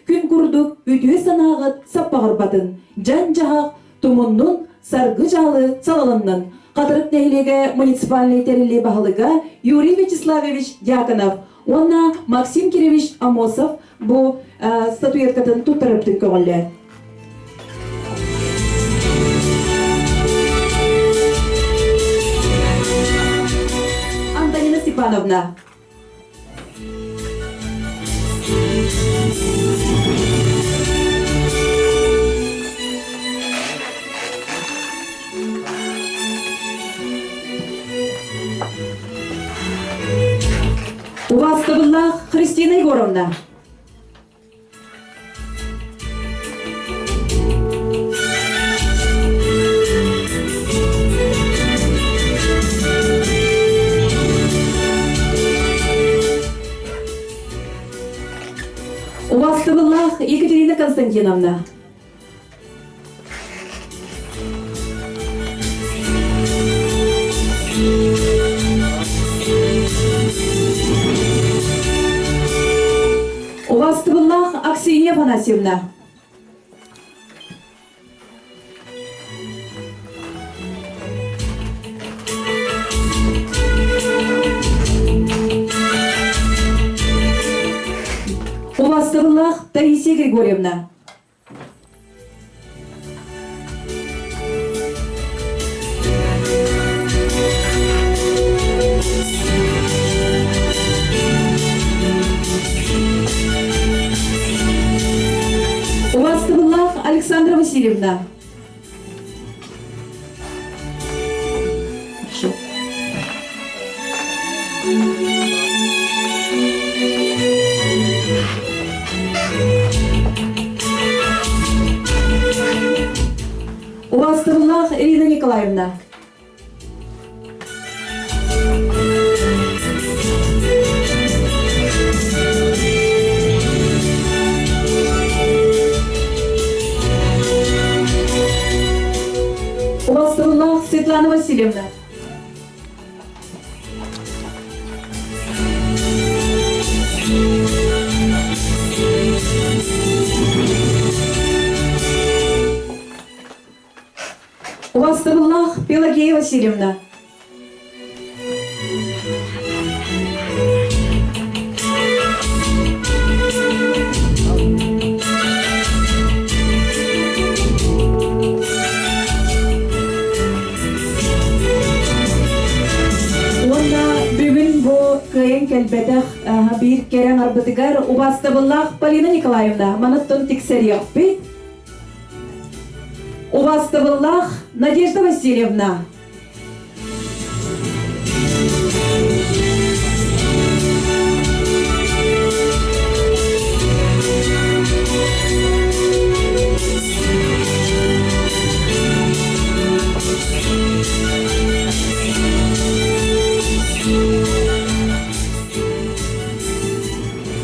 күн курдук үтүө санааҕыт саппаҕырбатын, дьан-дьаһах тумуннун, саргы-дьаалы салалыннын. Хатырык нэһилиэгэ муниципальнай тэриллии баһылыга Юрий Вячеславович Дьяконов уонна Максим Кирович Амосов бу статуэткатын туттарыптын көҕүллэ. Антонина Степановна. Убаастабыллаах Христина Егоровна! Убаастабыллаах Екатерина Константиновна! Убаастыбыллаах Аксинья Афанасьевна! Убаастабыллаах Таисия Григорьевна! Убаастабыллаах Александра Васильевна! Хорошо. Убаастабыллаах Ирина Николаевна! Убаастабыллаах Светлана Васильевна! Убаастабыллаах Пелагея Васильевна! Уонна бүгүн бу кыайан кэлбэтэх биир кэрэ аҥарбытыгар убаастабыллаах Полина Николаевна манаттан тиксэриэхпит. Убаастабыллаах Надежда Васильевна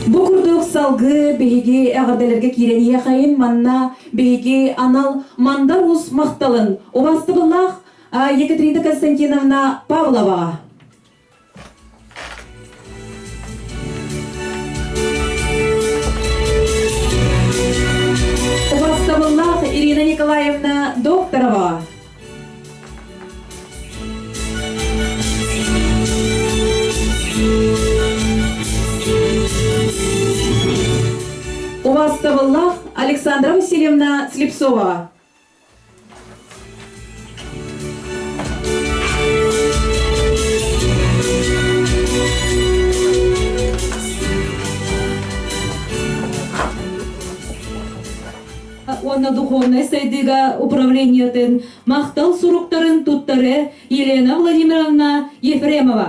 Бу курдук салгыы биһиги эҕэрдэлэргэ киирэн иһиэхэйин манна биһиги анал Мандар Уус махталын убаастабыллаах Екатерина Константиновна Павловаҕа. Убаастабыллаах Ирина Николаевна Докторова. Александра Васильевна Слепцоваҕа. Уонна духовнай сайдыыга управлениетын махтал суруктарын туттары Елена Владимировна Ефремова.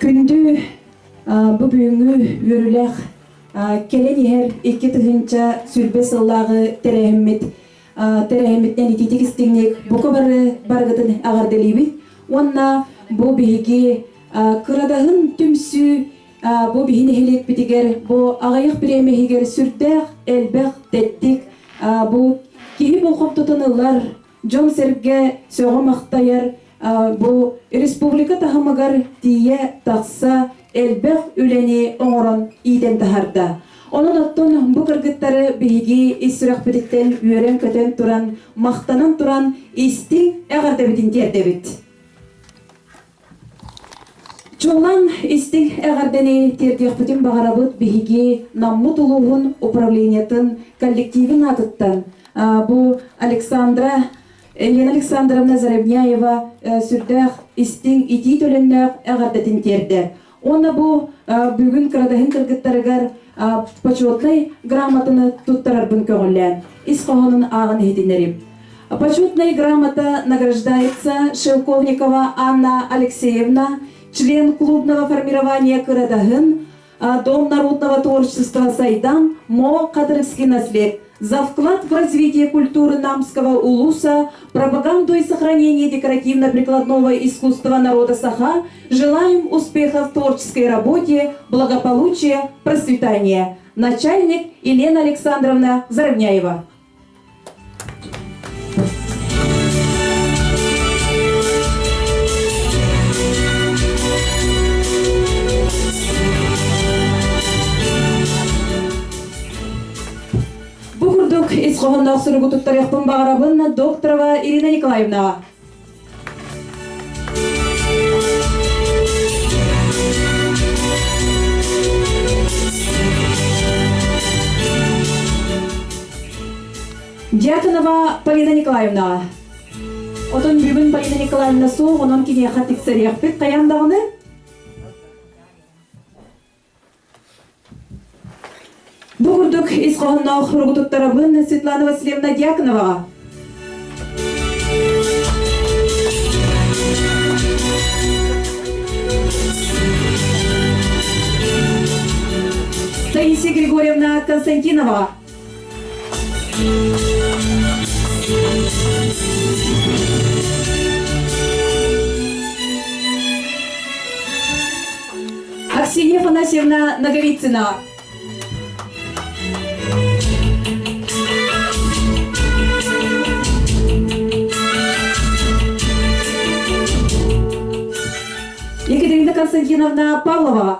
Күндү бу бүгүҥҥү үөрүүлээх кэлэн иһэр 2000 сыллааҕы тэрээһиммит тэрээһиммиттэн итиитик истиҥник бука бары барыгытын эҕэрдэлиибит уонна бу биһиги кырадаһын түмсүү Бу биһи нэһилиэкпитигэр бу аҕыйах бириэмэ иһигэр сүрдээх элбэх тэттик бу киһи болҕомтотун ылар, дьон-сэргэ сөҕө-махтайар бу республика таһымыгар тиийэ тахса элбэх үлэни оҥорон иитэн таһаарда. Онон оттон бу кыргыттары биһиги ис сүрэхпититтэн үөрэн-көтөн туран, махтанан туран истиҥ эҕэрдэбитин тиэрдэбит. Чуолаан истиҥ эҕэрдэни тиэрдиэхпитин баҕарабыт биһиги Наммыт улууһун управлениетын коллективин аатыттан бу Александра Елена Александровна Заровняева сүрдээх истиҥ итии төлөннөөх эҕэрдэтин тиэрдэ. Уонна бу бүгүн кырадаһын кыргыттарыгар почетнай грамотаны туттарарбын көҕүлээн ис хоһоонун ааҕан иһитиннэрим. Почетная грамота награждается Шелковникова Анна Алексеевна, член клубного формирования Кырадаһын, Дом народного творчества Сайдан, МО Кадырский наслед за вклад в развитие культуры Намского улуса, пропаганду и сохранение декоративно-прикладного искусства народа Саха, желаем успехов в творческой работе, благополучия, процветания. Начальник Елена Александровна Заровняева. Бу курдук ис хоһоонноох суругу туттарыахпын баҕарабын Докторова Ирина Николаевнаҕа. Дьяконова Полина Николаевна. Отон бүгүн Полина Николаевна суох, онон киниэхэ тиксэриэхпит хайаан даҕаны. Бу курдук ис хоһоонноох суругу туттарабын Светлана Васильевна Дьяконоваҕа. Таисия Григорьевна Константинова. Аксинья Афанасьевна Ноговицына. Екатерина Константиновна Павлова.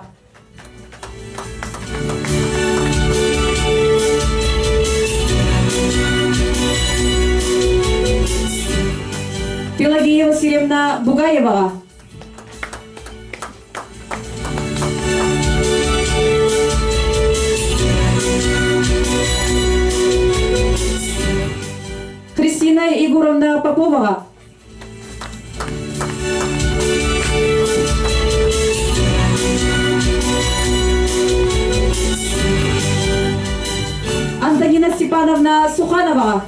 Пелагея Васильевна Бугаева. Христина Егоровна Попова. Антонина Степановна Суханова.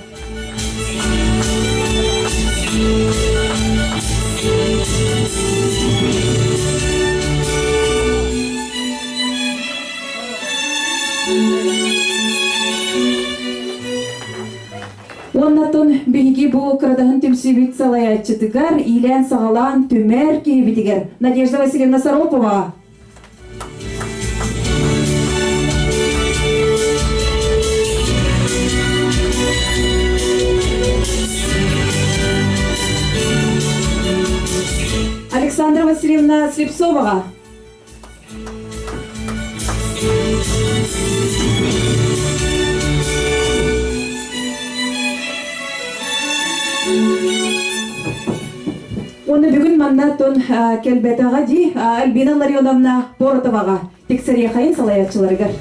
Уоннаттан биһиги бу кырадаһын түмсүүбүт салайааччытыгар иилээн-саҕалаан түмэр киһибитигэр Надежда Васильевна Саропова. Александра Васильевна Слепцоваҕа. Уонна бүгүн манна тон кэлбэтэҕэ дии Альбина Ларионовна Поротоваҕа тиксэриэхэйин салайааччыларыгар.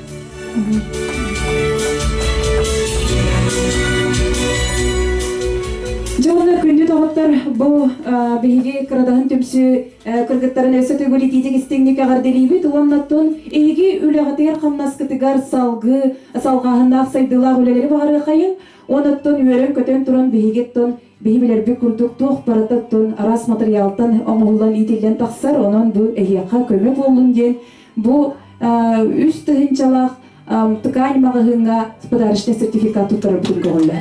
Дьэ уонна күндү доҕоттор бу биһиги кырадаһын түмсүү кыргыттарын өссө төгүл итиитик истиҥник эҕэрдэлиибит уонна оттон эһиги үлэҕитигэр хамнаскытыгар салгыы салҕааһыннаах сайдыылаах үлэлэри баҕарыахайын уонна оттон үөрэн-көтөн туран биһиги оттон биһи билэрбит курдук туох барыта оттон араас матырыйаалтан оҥоһуллан иитиллэн тахсар онон бу эһиэхэ көмө буоллун диэн бу үс тыһыынчалаах ткань маҕаһыыҥҥа подарочный сертификат туттарарбытын көҕүллэ.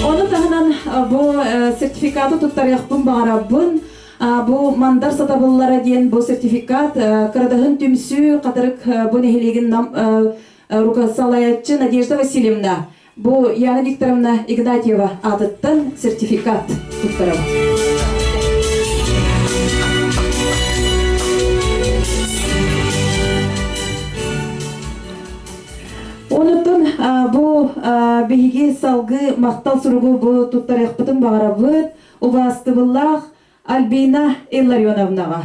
Ону таһынан бу сертификаты туттарыахпын баҕарабын. Бу Мандар сатабыллара диэн бу сертификат Кырадаһын түмсүү Хатырык бу нэһилиэгин салайааччы Надежда Васильевна бу Яна Викторовна Игнатьева аатыттан сертификат туттарабыт. Онутун бу биһиги салгыы махтал суругу бу туттарыахпытын баҕарабыт. Убаастыбыллаах Альбина Илларионовнаҕа.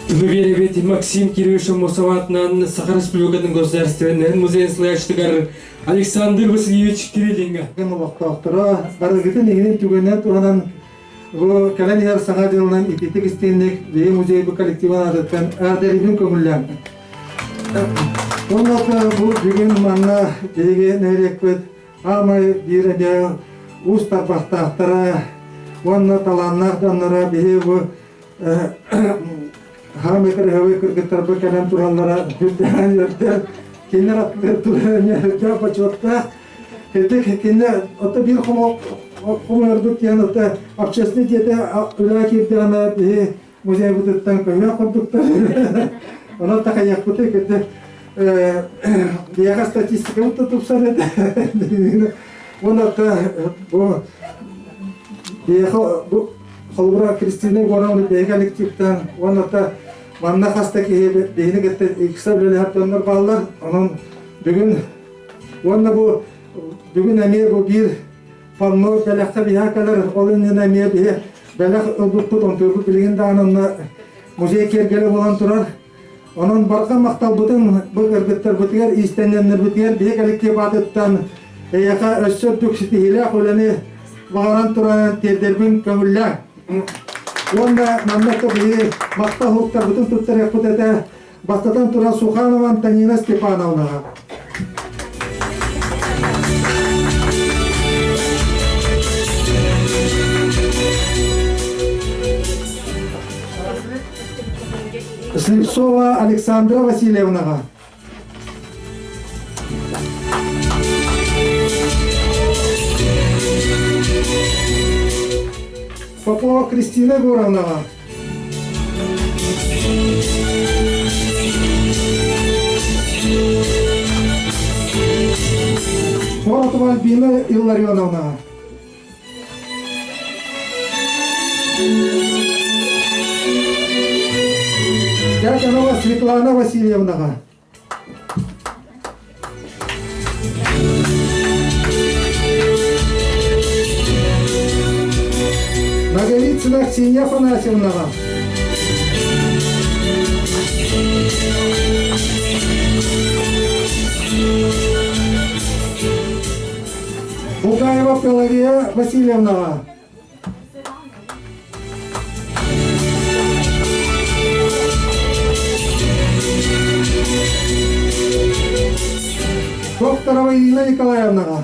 Тылы Максим Кириллович Мусаватынан Саха Республикатын Государственнай музейын салайааччытыгар Александр Васильевич Кириллинга. Олохтоохторо барыгытын иһинин түгэнэ туһанан Бу кэлэн иһэр Саҥа дьылынан итиитик истиҥник биһи музейбыт коллективын аатыттан эҕэрдэлиибин көҥүллээн. Уонна бу бүгүн манна биһиги нэһилиэкпит аамай биир эмиэ уус тарбахтаахтара уонна талааннаах дьонноро биһи бу хаамай кырыһабай кыргыттарбыт кэлэн тураллара үрдээн үөрдэр кинилэр аттыгар турар эмиэ үрдээх бочуоттаах Ити кинини ото биир хомойордук диэн ото общественный дьиэтэ үлэҕэ киирдэҕинэ биһи музейбытыттан көмүөх курдуктар. Онон такайыахпытый кытта биһиэхэ статистикабыт да тупсар этэ. Уонна бу биһиэхэ бу холобура Кристина Егоровна биһиги коллективтан уонна манна хас да киһи биһини кытта икса үлэлэһэр дьоннор бааллар. Онон бүгүн Уонна бу бүгүн эмиэ бу биир панно бэлэххэ биһа кэлэр, ол иннинэ эмиэ биһи бэлэх ылбыппыт, онтуйбут билигин даҕаны онно музей киэргэлэ буолан турар. Онон барҕа махталбытын бу кыргыттарбытыгар, иистэнньэннэрбитигэр биһи коллектив аатыттан эйиэхэ өссө үрдүк ситиһиилээх үлэни баҕаран туран тиэрдэрбин көҥүллээ. Уонна манна биһи махтал уһуктарбытын туттарыахпыт этэ. Бастатан туран Суханова Антонина Степановнаҕа. Слепцова Александра Васильевнаҕа. Попова Кристина Егоровнаҕа. Поротова Альбина Илларионовна. Дьяконова Светлана Васильевнаҕа. Наговицына Ксения Афанасьевнаҕа. Бугаева Пелагея Васильевнаҕа. Докторова Ирина Николаевнаҕа.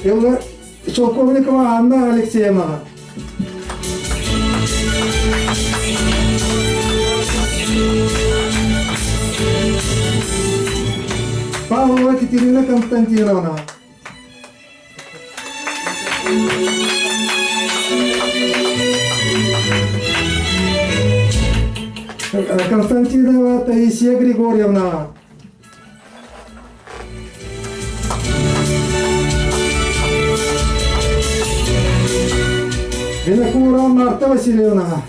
Элла Шелковникова Анна Алексеевнаҕа. Павлова Екатерина Константиновна. Константинова Таисия Григорьевна. Винокурова Марта Васильевна.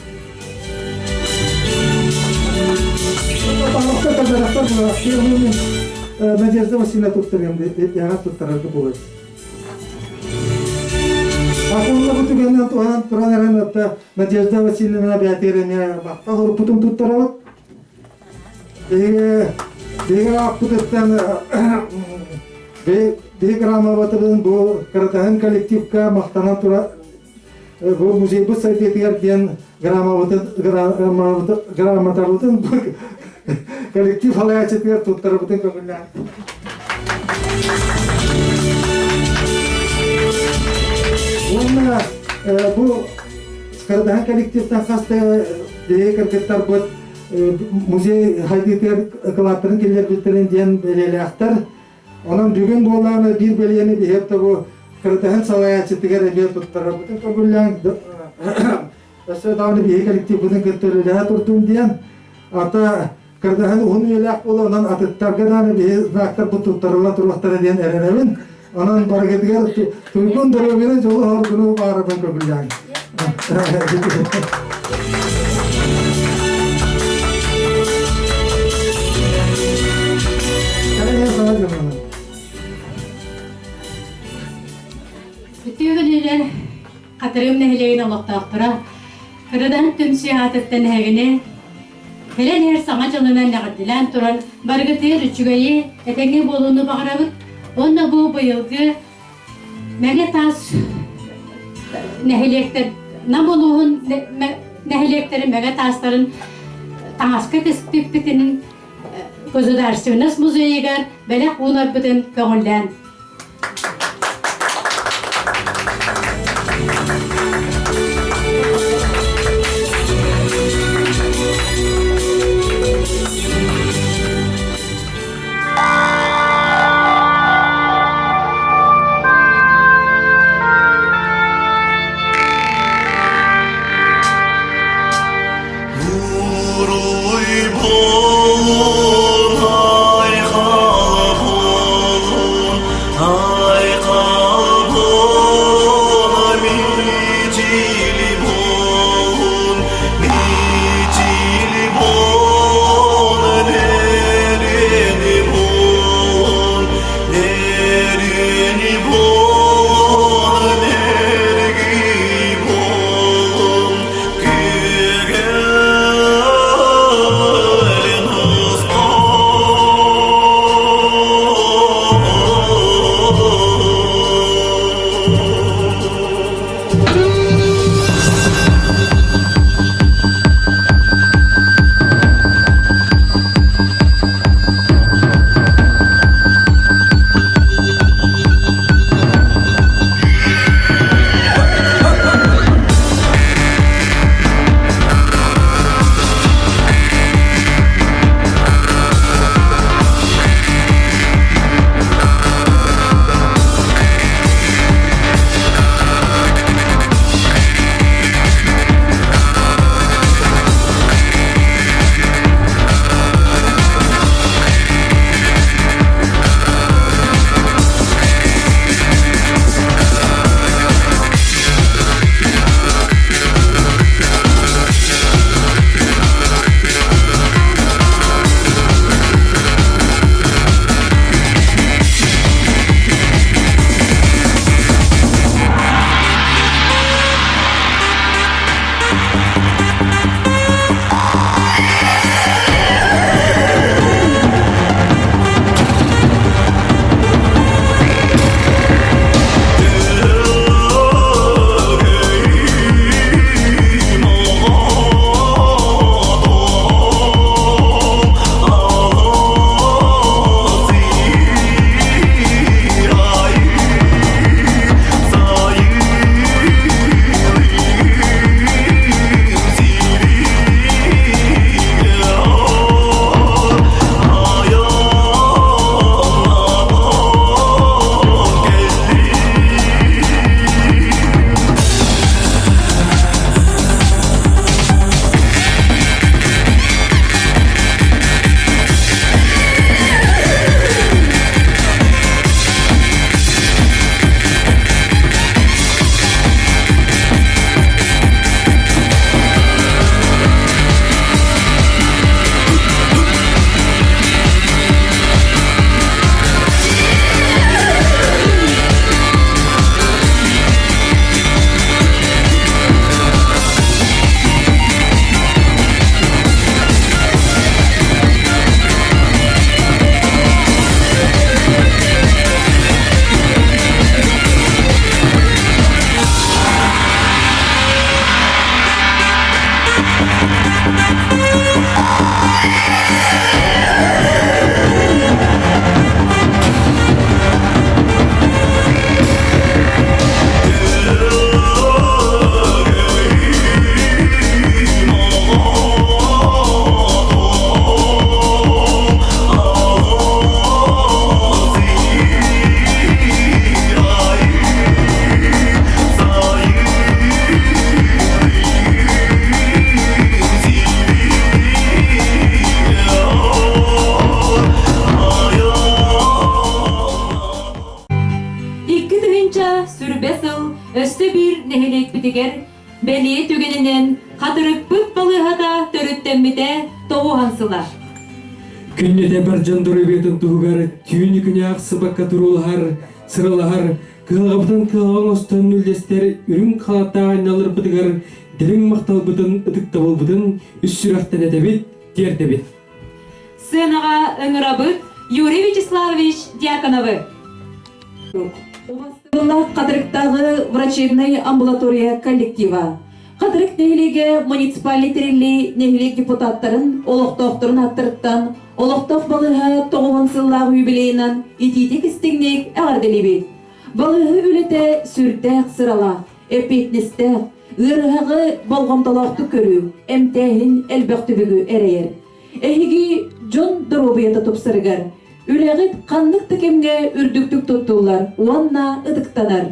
Надежда Васильевна туттарыам туттарарга буолар. Акылла бу түгэннэн туһанан туран эрэн отта Надежда Васильевна бээтиэрэне махтал урпутун туттарабыт. Биһиги биһиги ааппытыттан биһиги грамотабытын бу кыратаһын коллективка махтанан тура бу музейбыт сайдыытыгар диэн грамотабытын грамотабытын коллектив салайааччытыгар туттарабытын көҥүллээн. Уонна бу Кырдаһан коллективтан хас да биһиги кыргыттарбыт музей хайдыытыгар кылааттарын киллэрбиттэрин диэн бэлиэлээхтэр. Онон бүгүн буоллаҕына биир бэлиэни биһиэт да бу Кырдаһын салайааччытыгар эмиэ туттарарбытын көҥүллээн өссө даҕаны биһиги коллективбытын кытта үлэлэһэ турдун диэн ата Кырдаһын уһун үйэлээх буола онон атыттарга даҕаны биһи знактарбыт туттарылла туруохтара диэн эрэнэбин. Онон барыгытыгар туйгун доруобуйаны дьолу хоргуну баарабын көбүлээн. Үтүө күнүнэн Хатырым нэһилиэгин олохтоохторо Кырыдан түмсүү аатыттан эһигини кэлэн иһэр саҥа дьылынан эҕэрдэлээн туран барыгытыгар үчүгэйи, этэҥҥэ буолууну баҕарабыт уонна бу быйылгы Мэҥэ Таас нэһилиэктэр Нам улууһун нэһилиэктэрин Мэҥэ Таастарын таҥаска түспүппүтүн Государственность музейыгар бэлэх уунарбытын көҥүллээн. Уруй буолун, айхал буолун, да биир нэһилиэкпитигэр бэлиэ түгэнинэн Хатырыкпыт балыыһата төрүттэммитэ тоҕуһан сыла. Күннэтэ бар дьон доруобуйатын туһугар түүнү күнү ахсыбакка туруулаһар, сыралаһар, кыһалҕабытын кыһалҕа оҥостон үллэстэр үрүҥ халаттаах анньалларбытыгар дириҥ махталбытын, ытыктабылбытын үс сүрэхтэн этэбит, тиэрдэбит. Сценаҕа ыҥырабыт Юрий Вячеславович Дьяконовы. Убастабыллаах Хатырыктааҕы врачебнай амбулатория коллектива. Хатырык нэһилиэгэ муниципальнай тэриллии нэһилиэк депутаттарын олохтоохторун ааттарыттан олохтоох балыыһа тоҕуһун сыллаах юбилейынан итиитик истиҥник эҕэрдэлиибит. Балыыһа үлэтэ сүрдээх сыралаах, эппиэтинэстээх, ыарыһаҕы болҕомтолоохтук көрүү, эмтээһин элбэх түбүгү эрэйэр. Эһиги дьон доруобуйата тупсарыгар, үлэҕит ханнык да кэмҥэ үрдүктүк туттуллар уонна ытыктанар.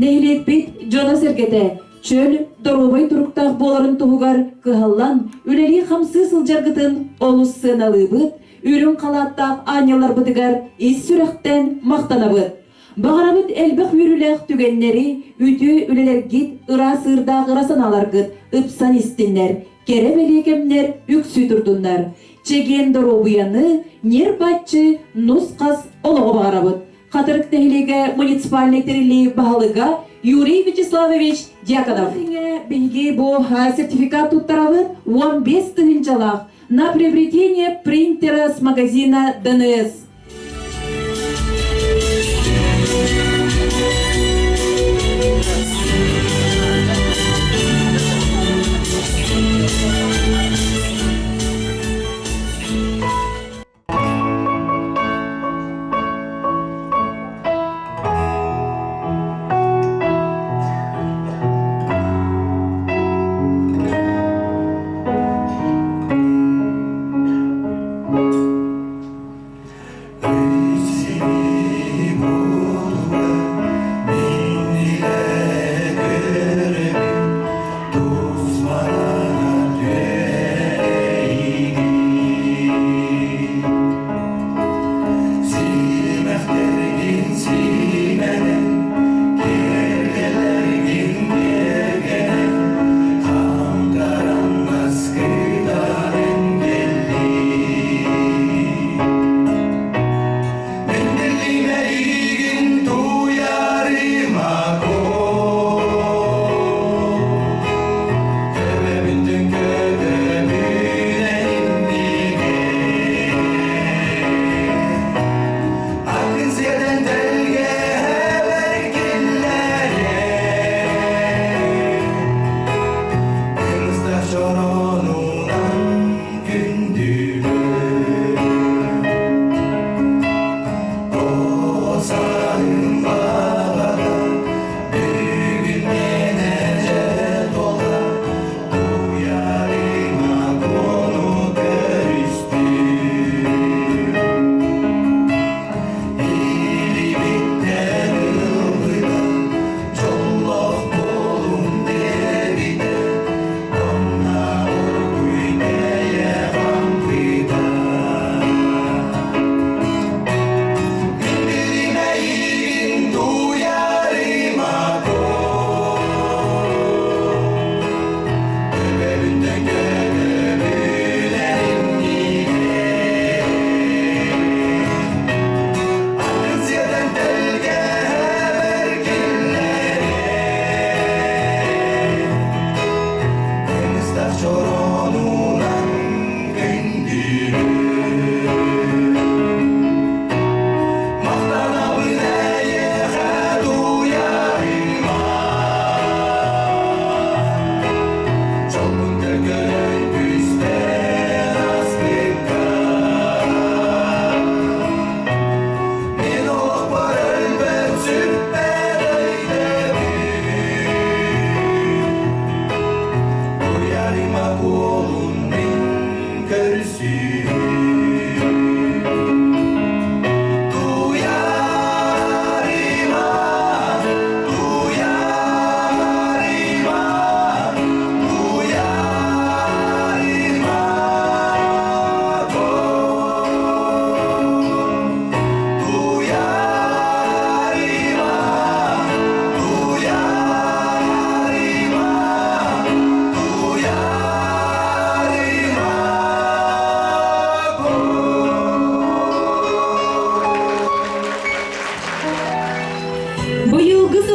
Нэһилиэкпит дьоно-сэргэтэ чөл, доруобай туруктаах буоларын туһугар кыһаллан үлэлии-хамсыы сылдьаргытын олус сыаналыыбыт, үрүҥ халааттаах аанньалларбытыгар ис сүрэхтэн махтанабыт. Баҕарабыт элбэх үөрүүлээх түгэннэри, үтүө үлэлэргит, ыраас ыырдаах ыра санааларгыт ыпсан истиннэр, кэрэ бэлиэ кэмнэр үксүү турдуннар. Чэгиэн доруобуйаны, ньир-баччы, нус-хас олоҕу баҕарабыт. Хатырык нэһилиэгэ муниципальнай тэриллии баһылыга Юрий Вячеславович Дьяконов. Биһиги бу сертификат туттарабыт 15 тыһыынчалаах на приобретение принтера с магазина ДНС.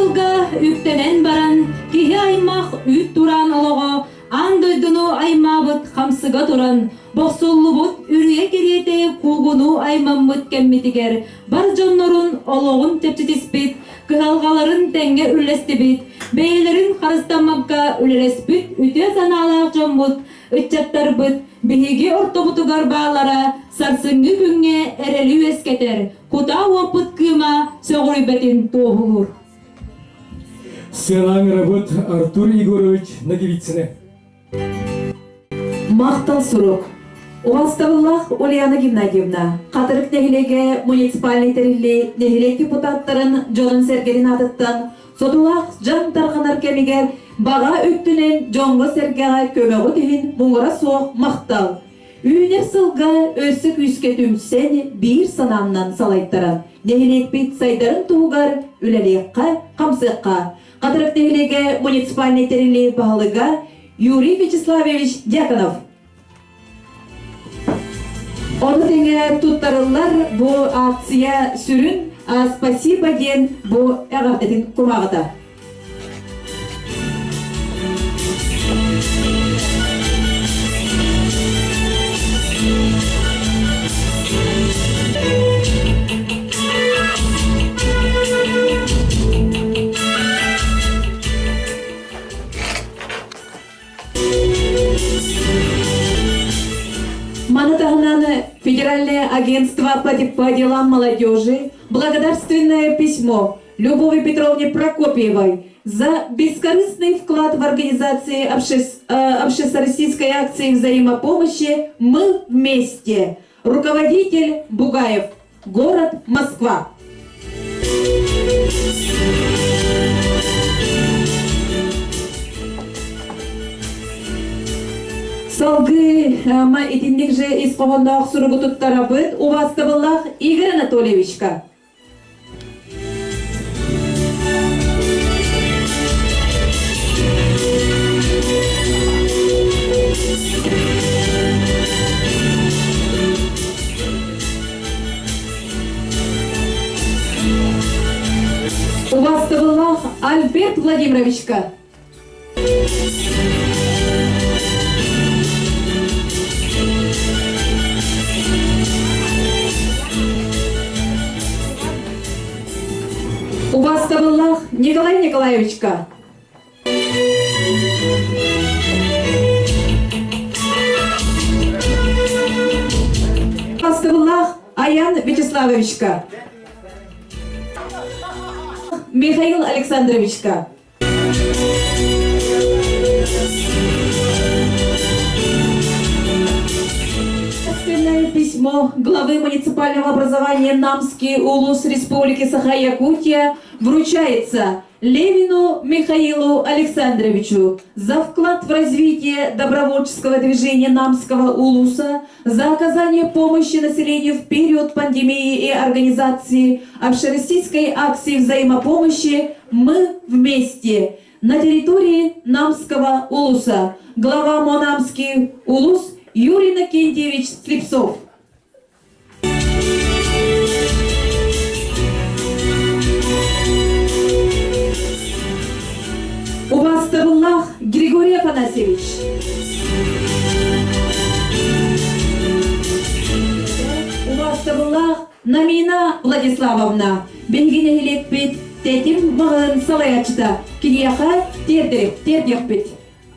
дьылга үктэнэн баран, киһи аймах үүт тураан олоҕо аан дойдуну аймаабыт хамсыга туран, бохсуллубут үрүйэ кэриэтэ куугуну аймаммыт кэммитигэр бар дьоннорун олоҕун чэпчэтиспит, кыһалҕаларын тэҥҥэ үллэстибит, бэйэлэрин харыстаммакка үлэлэспит үтүө санаалаах дьоммут, ыччаттарбыт биһиги ортобутугар бааллара сарсыҥҥы күҥҥэ эрэли үөскэтэр, кутаа уоппут кыыма сөҕүрүйбэтин туоһулуур. Сыанаан ырабыт Артур Егорович Ноговицыны. Махтал сурук. Убастабыллаах Ульяна Геннадьевна, Хатырык нэһилиэгэ муниципальнай тэриллии нэһилиэк депутаттарын дьонун-сэргэтин аатыттан содулаах дьаҥ тарҕанар кэмигэр баҕа өттүнэн дьоҥҥо-сэргэҕэ көмөҕүт иһин муҥура суох махтал! Үүнэр сылга өссө күүскэ түмсэн, биир санааннан салайтаран, нэһилиэкпит сайдарын туһугар үлэлиэххэ, хамсыахха. Хатырык нэһилиэгэ муниципальнай тэриллии баһылыга Юрий Вячеславович Дьяконов. Ону тэҥэ туттарыллар бу акция сүрүн «Спасибо» диэн бу эҕэрдэтин кумааҕыта. Маны таһынан Федеральное агентство по делам молодежи благодарственное письмо Любови Петровне Прокопьевой за бескорыстный вклад в организации общероссийской акции взаимопомощи «Мы вместе». Руководитель Бугаев. Город Москва. Салгыы ма итинник же ис хоһоонноох суругу туттарабыт убаастабыллаах Игорь Анатольевичка. Убастыбыллаах Альберт Владимировичка Убастабыллаах Николай Николаевичка Убастабыллаах Аян Вячеславовичка Михаил Александровичка Ответственное письмо главы муниципального образования Намский улус Республики Саха-Якутия вручается Левину Михаилу Александровичу за вклад в развитие добровольческого движения Намского улуса, за оказание помощи населению в период пандемии и организации общероссийской акции взаимопомощи «Мы вместе» на территории Намского улуса. Глава Монамский улус Юрий Накентьевич Слепцов. Убастабыллаах Григорий Афанасьевич. Убастабыллаах Намина Владиславовна, биһиги нэһилиэкпит тэтим маҕаһыын салайааччыта киниэхэ тиэрдиэхпит.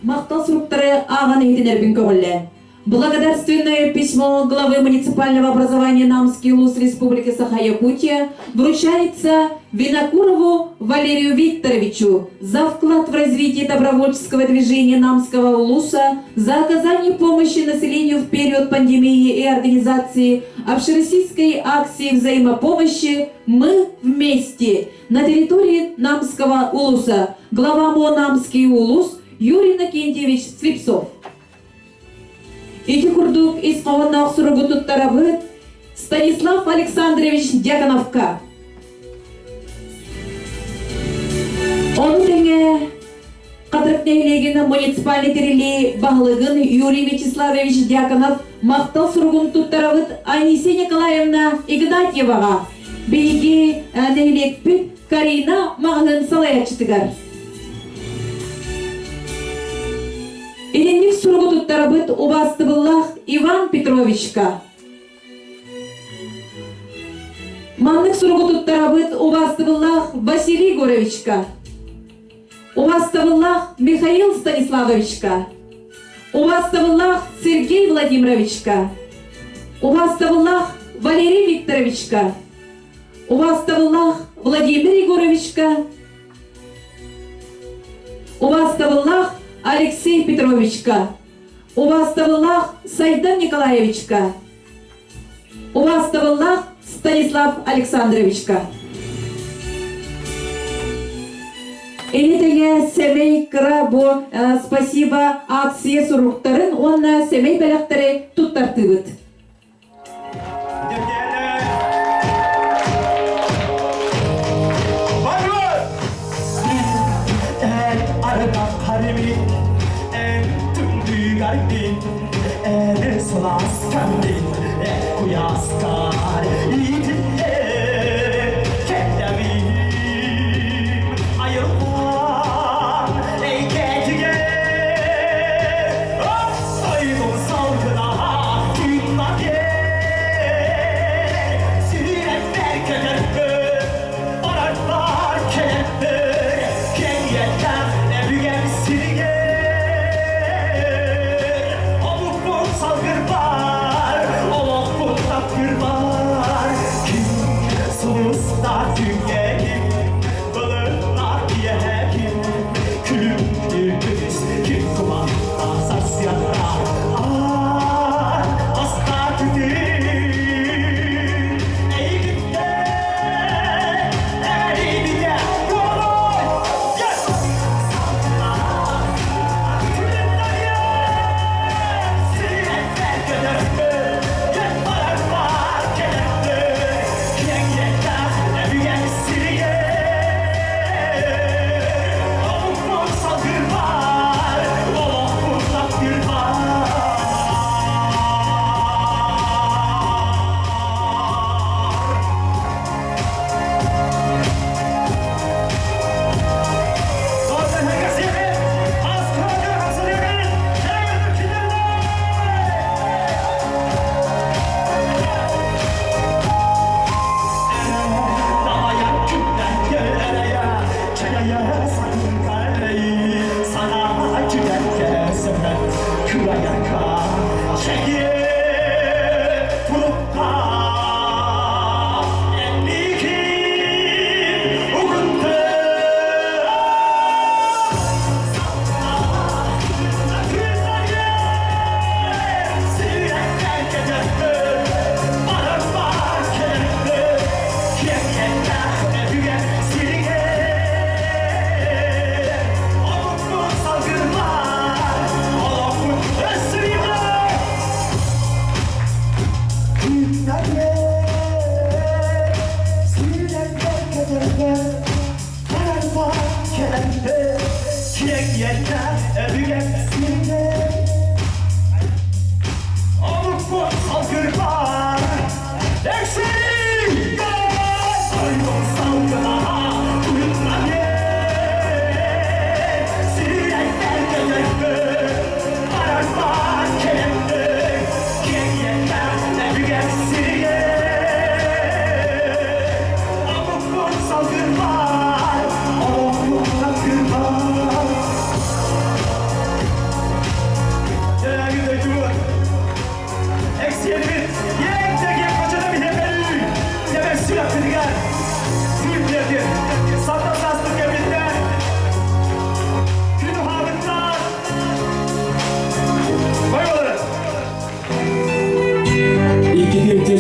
Махтал суруктары ааҕан иһитинэрбин көҕүллээн. Благодарственное письмо главы муниципального образования Намский улус Республики Саха-Якутия вручается Винокурову Валерию Викторовичу за вклад в развитие добровольческого движения Намского улуса, за оказание помощи населению в период пандемии и организации общероссийской акции взаимопомощи «Мы вместе» на территории Намского улуса. Глава МО «Намский улус» Юрий Накентьевич Слепцов. Ити курдук ис хоһоонноох суругу туттарабыт Станислав Александрович Дьяконовка. Ону тэҥэ Хатырык нэһилиэгин муниципальнай тэриллии баһылыгын Юрий Вячеславович Дьяконов махтал суругун туттарабыт Анисия Николаевна Игнатьеваҕа. Биһиги нэһилиэкпит. Карина маҕаһыын салайааччытыгар. Итинник суругу туттарабыт убаастыбыллаах Иван Петровичка. Маннык суругу туттарабыт убаастыбыллаах Василий Егоровичка. Убаастабыллаах Михаил Станиславовичка. Убаастабыллаах Сергей Владимировичка. Убаастабыллаах Валерий Викторовичка. Убаастабыллаах Владимир Егоровичка. Убаастабыллаах Алексей Петровичка. Убаастабыллаах Сайдан Николаевичка. Убаастабыллаах Станислав Александровичка. Ини сэмэй кыра бу спасибо акция суруктарын уонна сэмэй бэлэхтэри туттартыыбыт.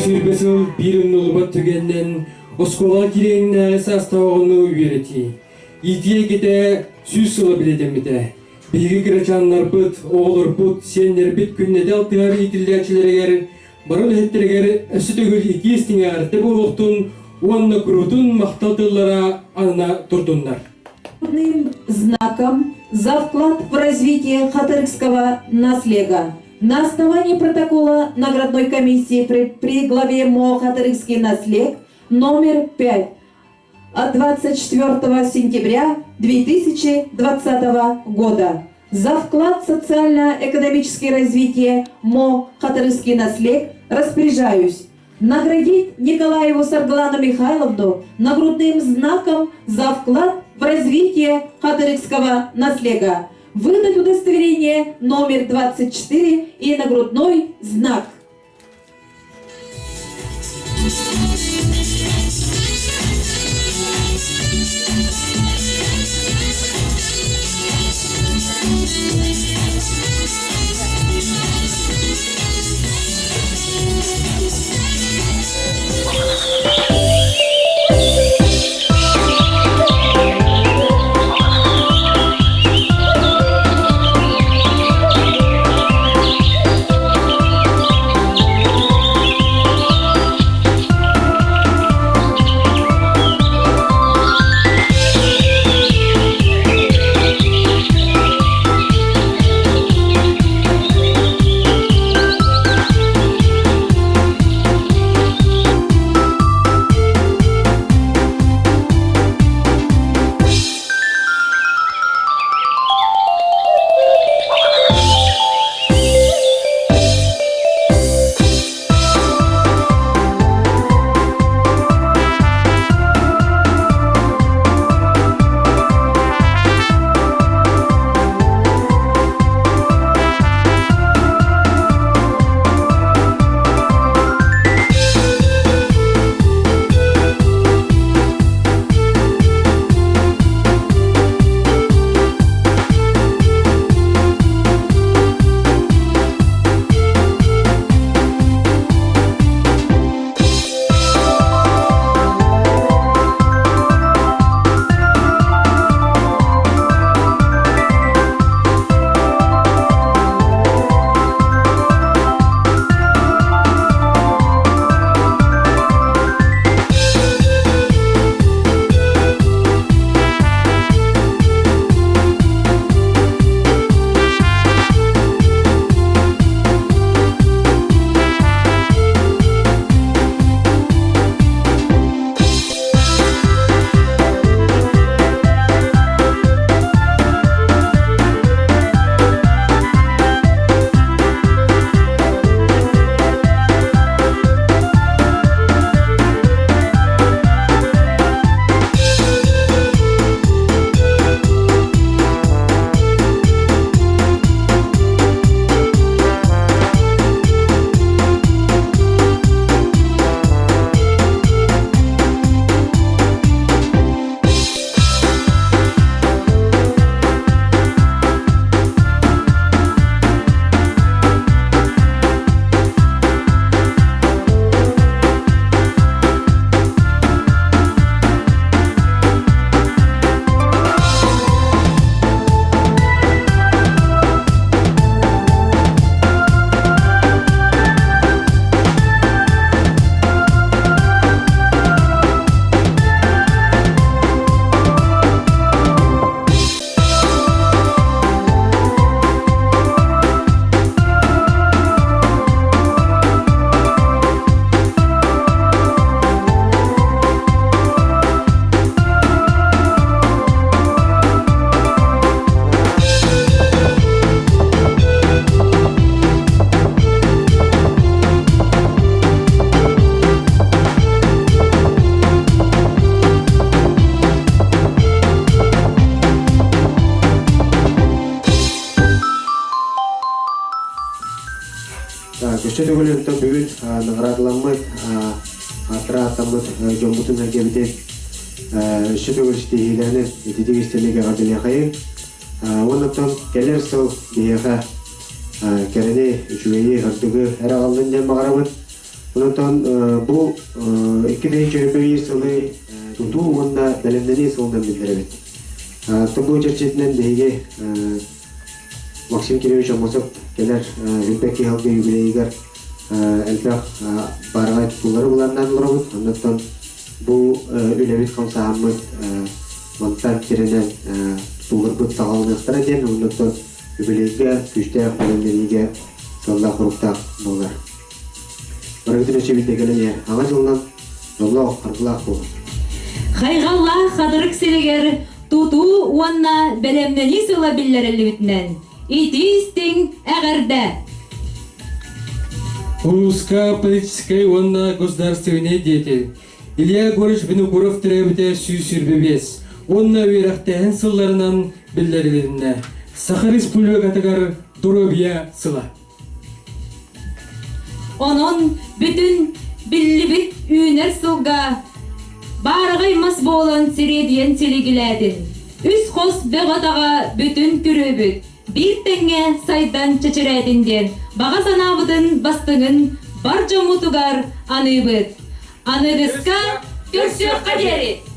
Икки сыл биир умнуллубат түгэнинэн оскуолаҕа кириэннээҕи саастааҕыны үөрэтии. Иитии эйгэтэ сүүс сыла билэтэммитэ. Биһиги кырачааннарбыт, оҕолорбут, сиэннэрбит күннэтэ алтыһар иитиллээччилэригэр бары үлэһиттэригэр өссө төгүл итии истиҥ буолуохтун уонна куруутун махтал тыллара анана турдуннар. Знаком за вклад в развитие хатырыкского наслега. На основании протокола наградной комиссии при, при главе МО «Хатырыкский наслег» номер 5. от 24 сентября 2020 года за вклад в социально-экономическое развитие МО «Хатырыский наслег» распоряжаюсь наградить Николаеву Саргалану Михайловну нагрудным знаком за вклад в развитие Хатырыкского наслега, выдать удостоверение номер 24 и нагрудной знак. Өссө төгүл онтон бүгүн наҕараадаламмыт, аатыра ааттаммыт дьоммутун сэргэбитин өссө төгүл ситиһиилэринэн ититик истэник эҕэрдэлиэхэйиҥ. Уонна кэлэр сыл биһиэхэ кэрэни, үчүгэйи, ырдыгы эрэ аҕаллын диэн баҕарабын. Онтон бу 2021 сылы тутуу уонна бэлэмнэнии сылынан биллэрэбит. Бу чэрчитинэн биһиги Максим Кирович Аммосов кэлэр Үрбэк киһалга юбилейыгар элбэх баараҕай тутуулары былааннаан олоробут. Оннуттан бу үлэбит хамсааһыммыт мантан тирэнэн тутууларбыт саҕаланыахтара диэн, оннуттан юбилейга күүстээх бэлэмнэниигэ сыаллаах-соруктаах буолар. Барыгытын өссө биирдэ кэлэн иһэр Аҕа дьылынан дьоллоох, аргылаах буолун! Хайҕаллаах Хатырык сиригэр тутуу уонна бэлэмнэнии сыла биллэриллибитинэн итии-истиҥ эҕэрдэ! Улууска политическай уонна государственнай деятель Илья Егорович Винокуров төрөөбүтэ 125 уонна үөрэхтээһин сылларынан биллэрилиннэ. Саха Республикатыгар доруобуйа сыла. Онон бүтүн биллибит үүнэр сылга баараҕай мас буолан сириэдийэн силигилээтин. Үс хос бөҕө-таҕа бүтүн күрүөбүт биир тэҥҥэ сайдан чэчирээтин диэн баҕа санаабытын бастыҥын бар дьоммутугар аныыбыт. Аныгыска көрсүөххэ диэри!